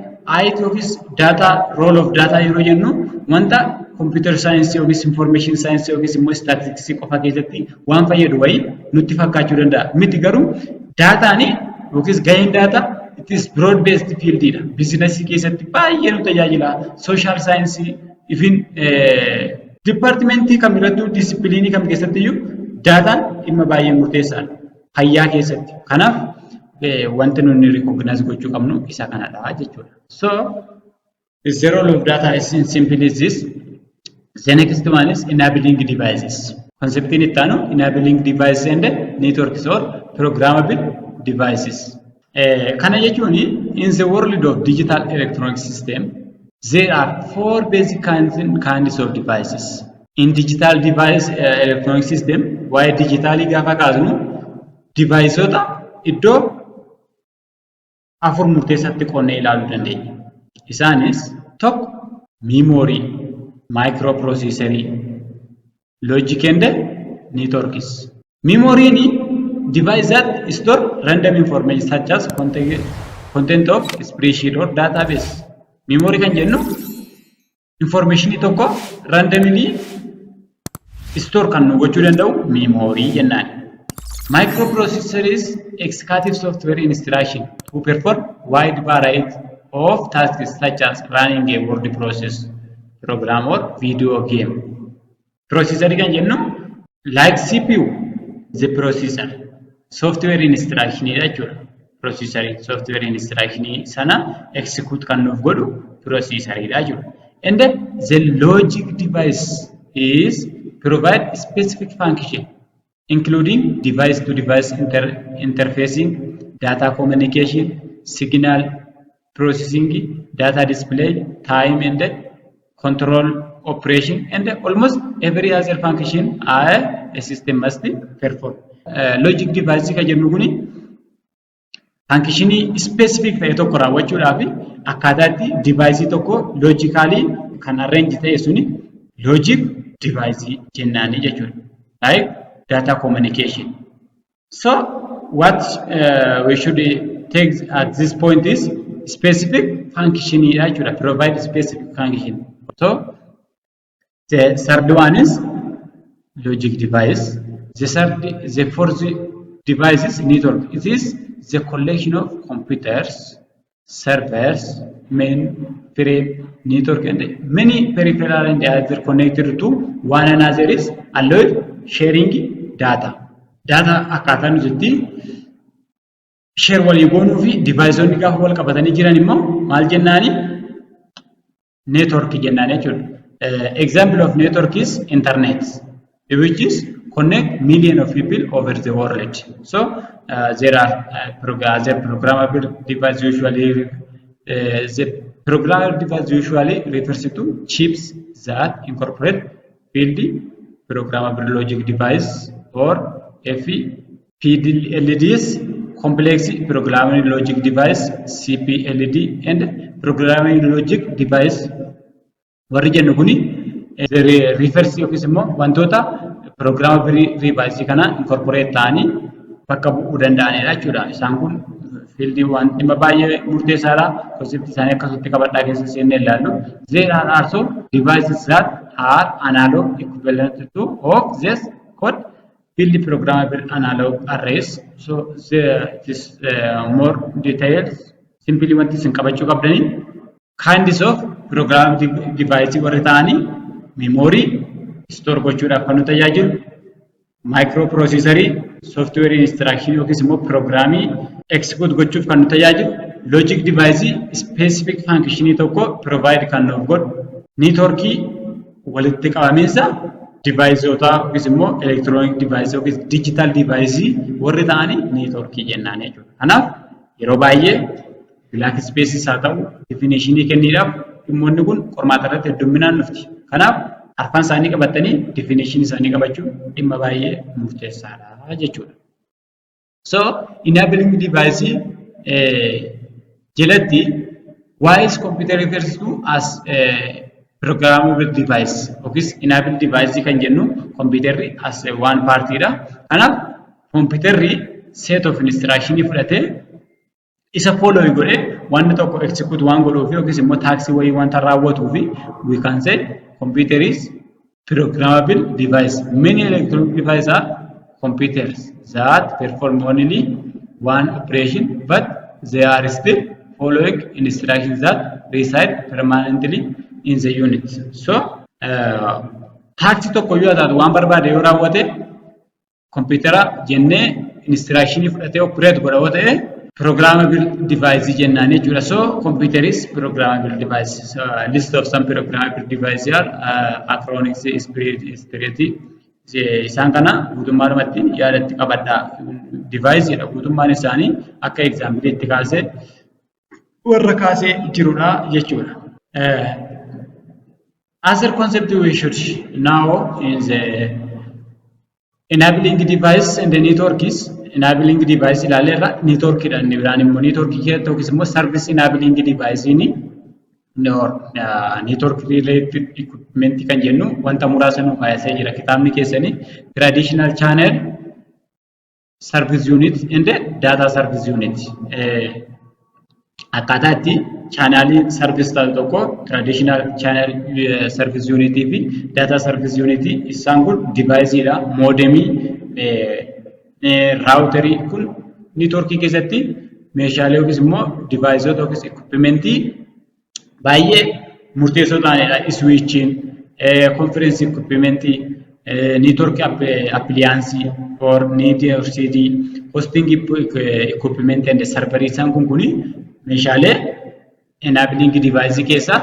IT yookiis data, role of data yeroo jennu, wanta computer science yookiis information science yookiis immoo statistics qofa keessatti waan fayyadu wayii nutti fakkaachuu danda'a. Miti, garuu daataan yookiis gaheen daataa it is broad based field dha. Businessii keessatti baay'ee nu tajaajila. Social science, even departmentii kamirrattuu, disciplineii kam keessatti iyyuu daataan dhimma baay'ee murteessaadha. Fayyaa keessatti. Kanaaf wanti nuti recognize gochuu qabnu isa kanadha jechuudha. So the role of data is in simply this. The next one is enabling devices. Conceptiin itti aanu enabling devices and networks or programmable devices. Kana jechuun, in the world of digital electronic system, there are four basic kinds of devices. In digital device electronic system, waa'ee dijitaalii gaafa kaasnu, deviceota iddoo afur murteessaatti qoonnee ilaaluu dandeenya. Isaanis tokko memory, microprocessorii, logic and networks. Memoryn device that store random information such as content of spreadsheet or database. Memory kan jennu informationii tokko randomly store kan nu gochuu danda'u memory jennaan. Microprocessor is executive software instruction to perform wide variety of tasks such as running a word process program or video game. Processor kan jennu, like CPU, the processor software instruction dha jechuudha. Processor software instruction sana execute kan nuuf godhu processor dha jechuudha. And then the logic device is provide specific function including device to device interfacing, data communication, signal processing, data display, time and control operation, and almost every other function a system must perform. Logic device kan jennu kuni functionii specific ta'e tokko raawwachuudhaaf akkaataa itti device tokko logically kan arrange ta'e suni logic device jennaani jechuudha. Like data communication. So what we should take at this point is specific function jechuudha. Provide specific function. So the third one is logic device. The fourth device is network. It is the collection of computers, servers, mainframe, network, and many peripheral and other connected to one another is allowed sharing data. Data akkaataa nuti itti share walii goonuu fi deviceonni gaafa wal qabatanii jiran immoo maal jennaani? Network jennaan jechuudha. Example of network is internet, which is connect million of people over the world. So there are other programmable device usually the programmable device usually refers to chips that incorporate field programmable logic device or FPLDs, complex programming logic device CPLD, and programming logic device warri jennu kuni refers yookiis immoo wantoota programmable device kana incorporate ta'anii bakka bu'uu danda'anidha jechuudha. Isaan kun fieldii waan dhimma baay'ee murteessaadha. Conceptii isaanii akkasitti qabadhaa keessa seennee ilaallu. There are also devices that are analog equivalent to of this called field programmable analog arrays. So this more details, simply wanti isin qabachuu qabdanii kinds of programmable device warri ta'anii memory store gochuudhaaf kan nu tajaajilu, microprocessorii software instruction yookiis immoo programii execute gochuuf kan nu tajaajilu, logic device specific function tokko provide kan nuuf godhu, networkii walitti qabamiinsa deviceotaa yookiis immoo electronic device yookiis digital device warri ta'anii networkii jennaan jechuudha. Kanaaf yeroo baay'ee blank spaces haa ta'u, definitionii kenniidhaaf dhimmoonni kun qormaata irratti hedduminaan dhufti. Kanaaf arfan isaanii qabatanii definitionii isaanii qabachuun dhimma baay'ee murteessaadha jechuudha. So enabling device jalatti, why is computer refers to as programmable device yookiis enable device kan jennu, computerri as one partiidha. Kanaaf computerri set of instruction fudhatee, isa follow godhee, wanti tokko execute waan godhuuf yookiis immoo taskii wayii wanta raawwatuuf, we can say computer is programmable device. Many electronic devices are computers that perform only one operation, but they are still following instructions that reside permanently in the unit. So, taskii tokko yoo taatu, waan barbaade yoo raawwate, kompiitara jennee instructionii fudhatee operate godha yoo ta'e, programmable device jennaan jechuudha. So computer is programmable device. So, list of some programmable device are Achronix, Spirit. Isaan kana guutummaadhumatti yaadatti qabadhaa. Device jedha, guutummaan isaanii akka example itti kaasee warra kaasee jirudha jechuudha. Other concept we should know in the enabling device and the network is enabling device ilaaleerra. Network dha inni biraan immoo. Network keessatti yookiis immoo service enabling device ni network related equipment kan jennu wanta muraasa nu kaasee jira kitaabni keessanii: traditional channel service unit and data service unit. Akkaataa itti channelii service taatu tokko, traditional channel service unit fi data service unit, isaan kun deviceiidha. Modemii, routerii kun networkii keessatti meeshaalee yookiis immoo deviceoota yookiis equipmentii baay'ee murteessoo ta'anidha. Switchiin, conference equipmentii, network appliance or network hosting equipment and server, isaan kun kuni meeshaalee enabling device keessa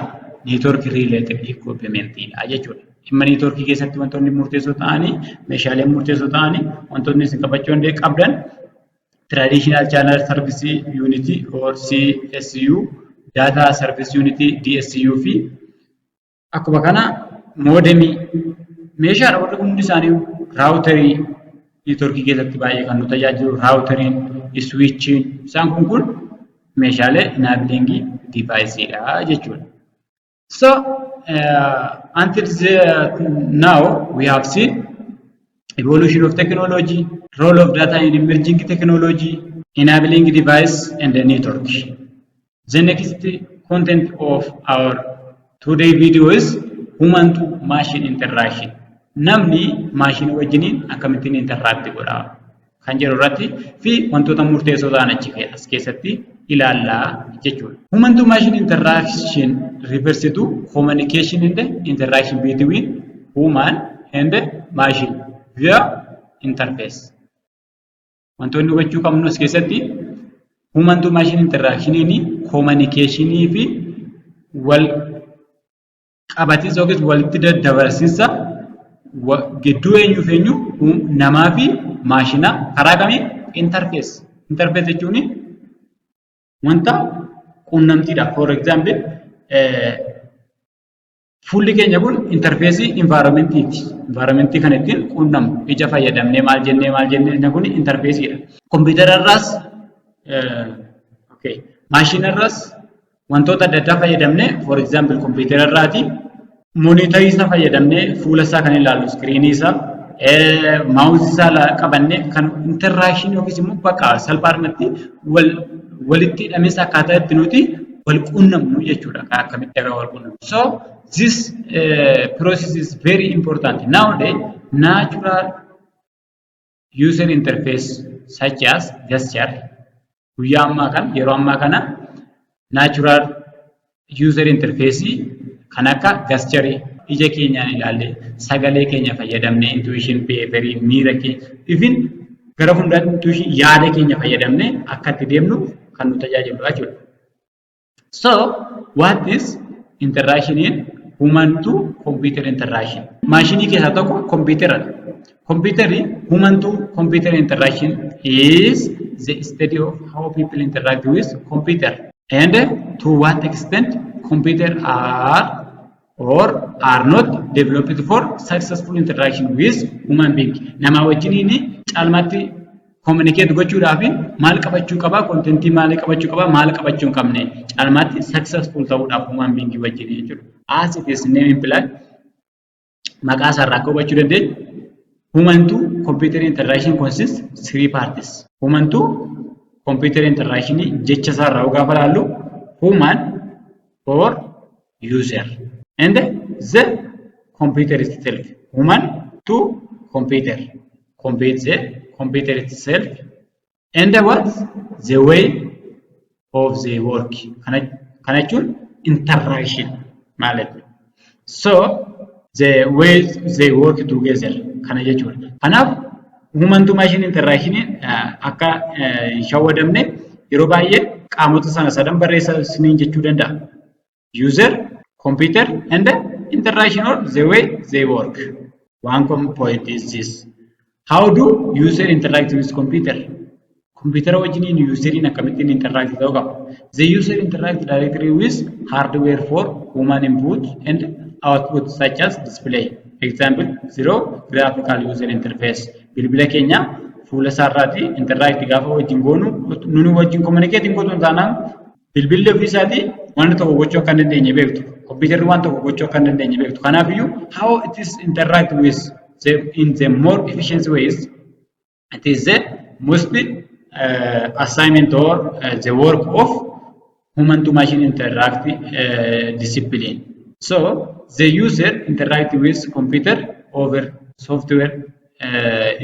network related equipment dha jechuudha. Dhimma networkii keessatti wantoonni murteessoo ta'anii, meeshaaleen murteessoo ta'anii, wantoonni isin qabachuu qabdan traditional channel service unit or CSU, data service unit DSU fi akkuma kana modemii meeshaadha. Warri hundi isaanii routerii networkii keessatti baay'ee kan nu tajaajilu, routeriin, switchiin, isaan kun meeshaalee enabling deviceidha jechuudha. So until now we have seen evolution of technology, role of data in emerging technology, enabling device and the network. The next content of our today video is human to machine interaction. Namni maashinii wajjiniin akkamittiin interact godha kan jedhu irratti fi wantoota murteessoo ta'an achi as keessatti ilaallaa jechuudha. Human to machine interaction refers to communication and interaction between human and machine via interface. Wantoonni hubachuu qabnu as keessatti, human to machine interactioniin communicationii fi wal qabatiinsa yookiis walitti daddabarsiinsa gidduu eenyuuf eenyu, namaa fi maashina, karaa kamiin? Interface. Interface jechuun wanta quunnamtiidha. For example, fuulli keenya kun interfaceii environmentiiti. Environmentii kan ittiin quunnamnu ija fayyadamnee, maal jennee maal jennee, kun interfaceiidha. Kompiitara irraas, maashina irraas wantoota adda addaa fayyadamnee, for example, kompiitara irraati monitorii isaa fayyadamnee fuula isaa kan ilaallu, screenii isaa, mouseii isaa qabannee kan interaction yookiis immoo bakka salphaadhumatti wal walitti hidhamees akkaataa itti nuti wal quunnamnu jechuudha. Akkamitti akka wal quunnamnu. So this process is very important. Nowadays, natural user interface such as gesture, guyyaa ammaa kana, yeroo ammaa kana, natural user interface kan akka gesture, ija keenyaan ilaallee, sagalee keenya fayyadamnee, intuition, behavior, miira keenya, even Gara fuulduraatti intuition yaada keenya fayyadamnee akka itti deemnu kan nu tajaajiludha jechuudha. So, what is interaction in human to computer interaction? Maashinii keessaa tokko kompiitaradha. Kompiitarri human to computer interaction is the study of how people interact with computer and to what extent computer are or are not developed for successful interaction with human being. Nama wajjiniin caalmaatti communicate gochuudhaaf maal qabachuu qabaa? Contentii maalii qabachuu qabaa? Maal qabachuu hin qabne? Caalmaatti successful ta'uudhaaf human being wajjin jechuudha. As it is name imply, maqaa isaarraa akka hubachuu dandeenyu, human to computer interaction consists three parts. Human to computer interaction jecha isaarraa gaafa ilaallu, human or user and the computer itself. Human to computer. Compute the computer itself and what the way of the work. Kana jechuun interaction ማለት ነው. So the way they work together kana jechuudha. Kanaaf human to machine interaction akka hin shawwadamne yeroo baay'ee qaamota sana sadan barreessaa isiniin jechuu danda'a. User, computer and interaction or the way they work. One common point is this. How do user interact with computer? Computer wajjiniin useriin akkamittiin interact ta'uu qaba? The user interact directly with hardware for human input and output such as display. Example, zero graphical user interface. Bilbila keenya fuula isaarraati interact gaafa wajjin goonu, nuni wajjin communicate hin gootu taanaan, bilbilli ofii isaatii waan tokko gochuu akka hin dandeenye beektu. Kompiitarri waan tokko gochuu akka hin dandeenye beektu. Kanaafiyyuu how it is interact with the in the more efficient ways, it is the most assignment or the work of human to machine interact discipline. So the user interact with computer over software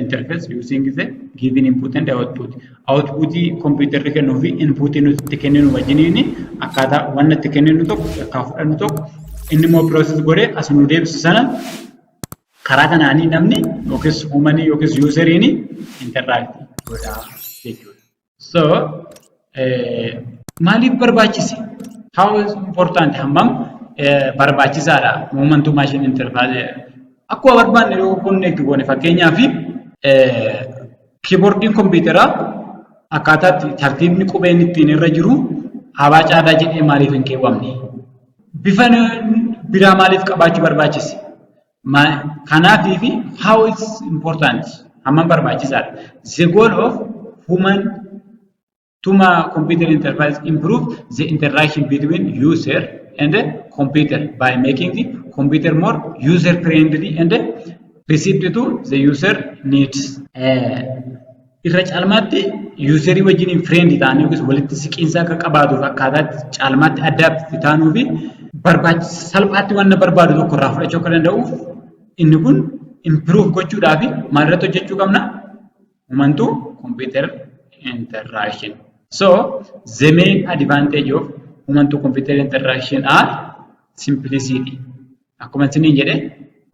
interface using the given input and output. Outputii kompiitarri kennuu fi inputii nuti itti kenninu wajjiniin akkaataa wanna itti kenninu tokko akka fudhannu tokko inni immoo process godhee as nu deebisu sana karaa kanaanii namni yookiis humanii yookiis useriin interact godhaa jechuudha. So maaliif barbaachise? How is important, hammam barbaachisaadha human to machine interface? Akkuma barbaanne yoo connect goone, fakkeenyaaf keyboardiin kompiitaraa akkaataatti tartiibni qubeen ittiin irra jiru habaa caadaa jedhee maaliif hin keewwamne? Bifa biraa maaliif qabaachuu barbaachise? Kanaafii fi how is important, hammam barbaachisaadha? The goal of human to computer interface improve the interaction between user and the computer by making the computer more user friendly and receptive to the user needs. Irra caalmaatti userii wajjin friend ta'anii yookiis walitti siqiinsa akka qabaatuuf akkaataatti caalmaatti adapt taanuu fi salphaatti wanna barbaadu tokko irraa fudhachuu akka danda'uuf inni kun improve gochuudhaaf maalirratti hojjechuu qabna? Human to computer interaction. So the main advantage of human to computer interaction are simplicity. Akkuma isiniin jedhe,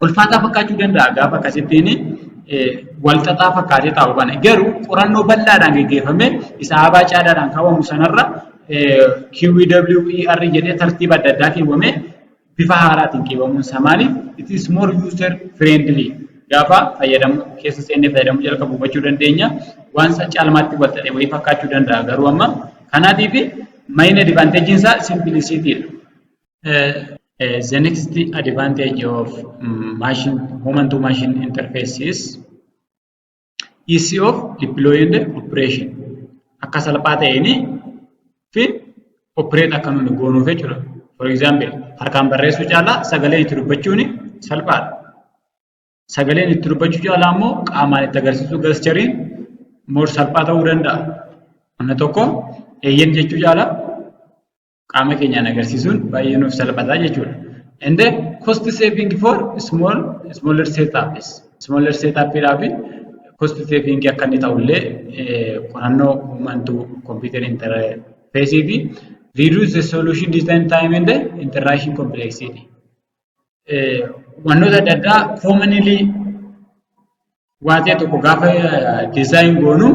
ulfaataa fakkaachuu danda'a gaafa akkasittiin walxaxaa fakkaatee taa'u kana. Garuu qorannoo bal'aadhaan geggeeffamee isa abaa caadaadhaan kaawwamu sanarra QWER jedhee tartiiba adda addaa keewwamee bifa haaraatiin keewwamuun isaa maaliif? It is more user friendly. Gaafa fayyadamu keessa seennee fayyadamuu jalqabu hubachuu dandeenya. Waan caalmaatti wal xaxee wayii fakkaachuu danda'a garuu amma kanaatiif main advantage isaa simplicity dha. The next advantage of machine human to machine interface is ease of deploying and operation. Akka salphaa ta'een fi operate akka nuni goonuuf jechuudha. For example, harkaan barreessuu caalaa sagaleen itti dubbachuun salphaadha. Sagaleen itti dubbachuu caalaa immoo qaamaan itti agarsiisuu, gestureiin, more salphaa ta'uu danda'a. Wanna tokko eeyyen jechuu caalaa qaama keenyaan agarsiisuun baay'ee nuuf salphataa jechuudha. And then cost saving for smaller setups. Smaller setup fi cost saving akka inni ta'ullee qorannoo human to computer interface fi reduce the solution design time and the interaction complexity. Wantoota adda addaa commonly Waa ta'e tokko gaafa design goonu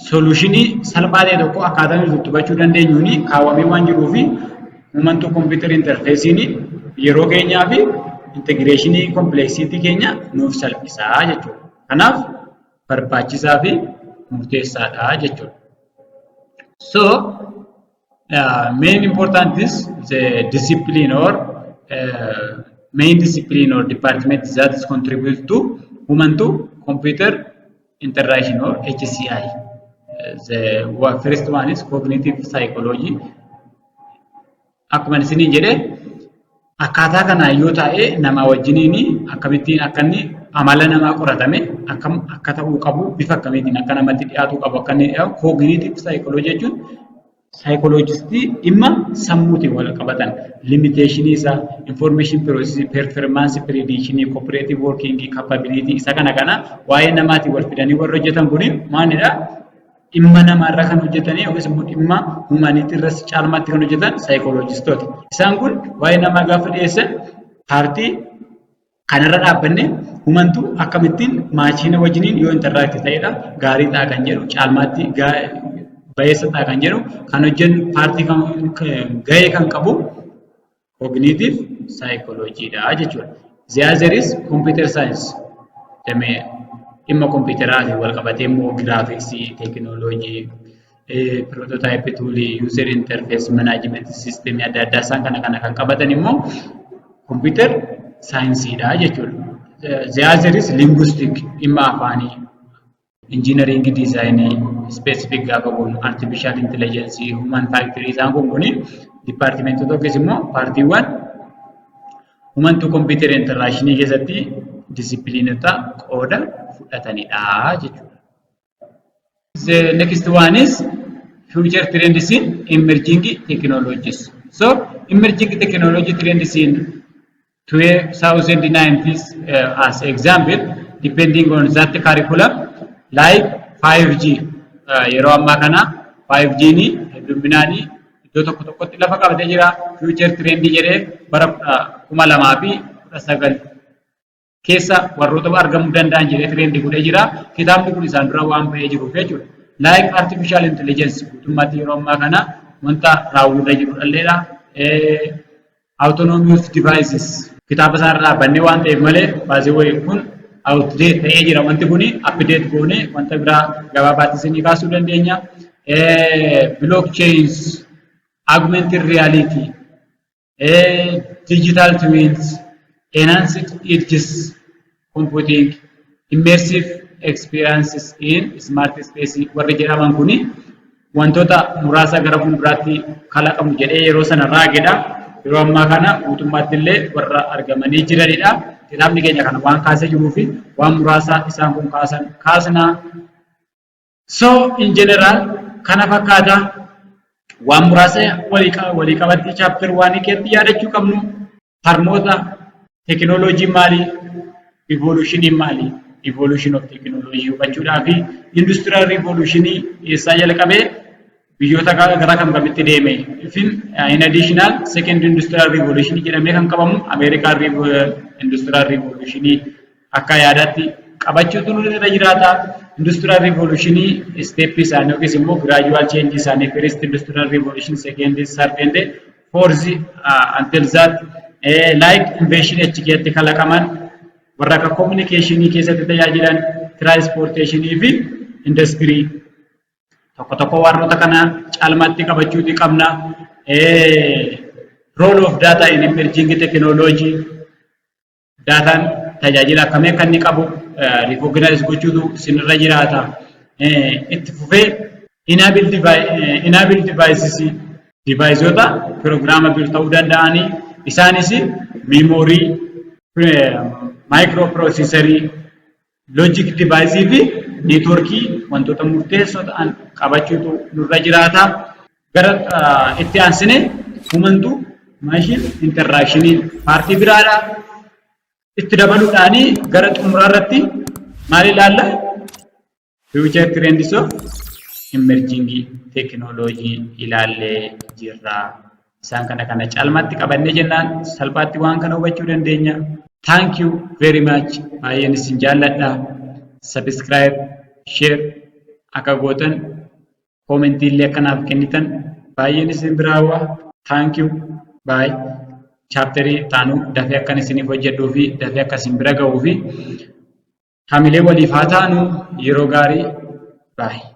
solutionii salphaa ta'e tokko akkaataa nuti itti hubachuu dandeenyuun kaawwamee waan jiruufi human to computer interface'n yeroo keenyaa fi integrationii complexity keenya nuuf salphisaa jechuudha. Kanaaf barbaachisaa fi murteessaadha jechuudha. So main important is the discipline or main discipline or department that is contribute to human to computer interaction or HCI. The first one is cognitive psychology. Akkuma isiniin jedhe, akkaataa kanaan yoo taa'e nama wajjiniin akkamittiin akka inni amala namaa qoratame akkam akka ta'uu qabu, bifa akkamiitiin akka namatti dhiyaatuu qabu, akka inni cognitive psychology jechuun psychologistii dhimma sammuutiin wal qabatan, limitationii isaa, information processing, performance prediction, cooperative working capability isa kana waa'ee namaatiin wal fidanii warra hojjetan kuni maalidha? Dhimma namaarra kan hojjetanii yookiis immoo dhimma humanity irras caalmaatti kan hojjetan psychologistoota. Isaan kun waa'ee namaa gaafa dhiyeessan partii kanarra dhaabbanne humantu akkamittiin maashina wajjiniin yoo interact ta'edha gaarii ta'a kan jedhu, caalmaatti bayeessa ta'a kan jedhu kan hojjennu partii gahee kan qabu cognitive psychology dha jechuudha. The other is computer science. Damee dhimma kompiitaraatiin wal qabatee immoo graphicsii, teekinooloojii, prototype toolii, user interface, management systemii adda addaa isaan kana kan qabatan immoo computer scienceiidha jechuudha. The other is linguistic, dhimma afaanii, engineering designii, specific gaafa goonu artificial intelligence, human factory isaan kun kuni departmentoota yookiis immoo partiiwwan human to computer interaction keessatti disciplineota qooda fudhatanidha jechuudha. The next one is future trends in emerging technologies. So emerging technology trends in 2019 as example, depending on that curriculum, like 5G. Yeroo ammaa kana 5G ni hedduminaan iddoo tokko tokkotti lafa qabatee jira. Future trend jedhee bara 2019 keessa warroota argamuu danda'an jedhee trend godhee jira. Kitaabni kun isaan dura waan ba'ee jiruuf jechuudha. Like artificial intelligence guutummaatti yeroo ammaa kana wanta raawwirra jiru dhalleedha. Autonomous devices kitaaba isaa irra dhaabbannee waan ta'eef malee baasii wayii kun outdate ta'ee jira. Wanti kuni update goonee wanta biraa gabaabaatti isinii kaasuu dandeenya. Blockchains, augmented reality, digital twins, enhanced edges computing, immersive experiences in smart space warri jedhaman kuni wantoota muraasa gara fuulduraatti kalaqamu jedhee yeroo sana raagedha. Yeroo ammaa kana guutummaatti illee warra argamanii jiranidha. Kitaabni keenya kana waan kaasee jiruu fi waan muraasa isaan kun kaasan kaasna. So in general kana fakkaata. Waan muraasa walii qabatti chapter one keessatti yaadachuu qabnu harmoota teekinooloojii maali? Evolutionii maali? Evolution of technology hubachuudhaa fi industrial revolutionii eessaa jalqabee biyyoota gara kam kamitti deeme? Ifin in additional second industrial revolution jedhamee kan qabamu Ameerikaan industrial revolution akka yaadaatti qabachuutu nurra jiraata. Industrial revolution step isaanii yookiis immoo gradual change isaanii, first industrial revolution, second, third and fourth, until that like invention achi keessatti kalaqaman warra akka communicationii keessatti tajaajilan, transportationii fi industirii tokko tokko warroota kana caalmaatti qabachuuti qabna. Role of data in emerging technology, daataan tajaajila akkamii akka inni qabu recognize gochuutu isinirra jiraata. Itti fufee enable devices, deviceota programmable ta'uu danda'anii, isaanis memory, microprocessorii, logic device fi networkii wantoota murteessoo ta'an qabachuutu nurra jiraata. Gara itti aansine human to machine interactionii partii biraadha. Itti dabaluudhaani gara xumuraa irratti maal ilaalla? Future trends of emerging technology ilaallee jirra. Isaan kana caalmaatti qabannee jennaan salphaatti waan kana hubachuu dandeenya. Thank you very much. Baay'een isin jaalladha. Subscribe, share akka gootan, commentii illee akka naaf kennitan baay'een isin biraa hawwa. Thank you. Bye. Chapterii taanuu dafee akkan isiniif hojjedhuu fi dafee akka isin bira ga'uu fi hamilee waliif haa taanu. Yeroo gaarii. Bye.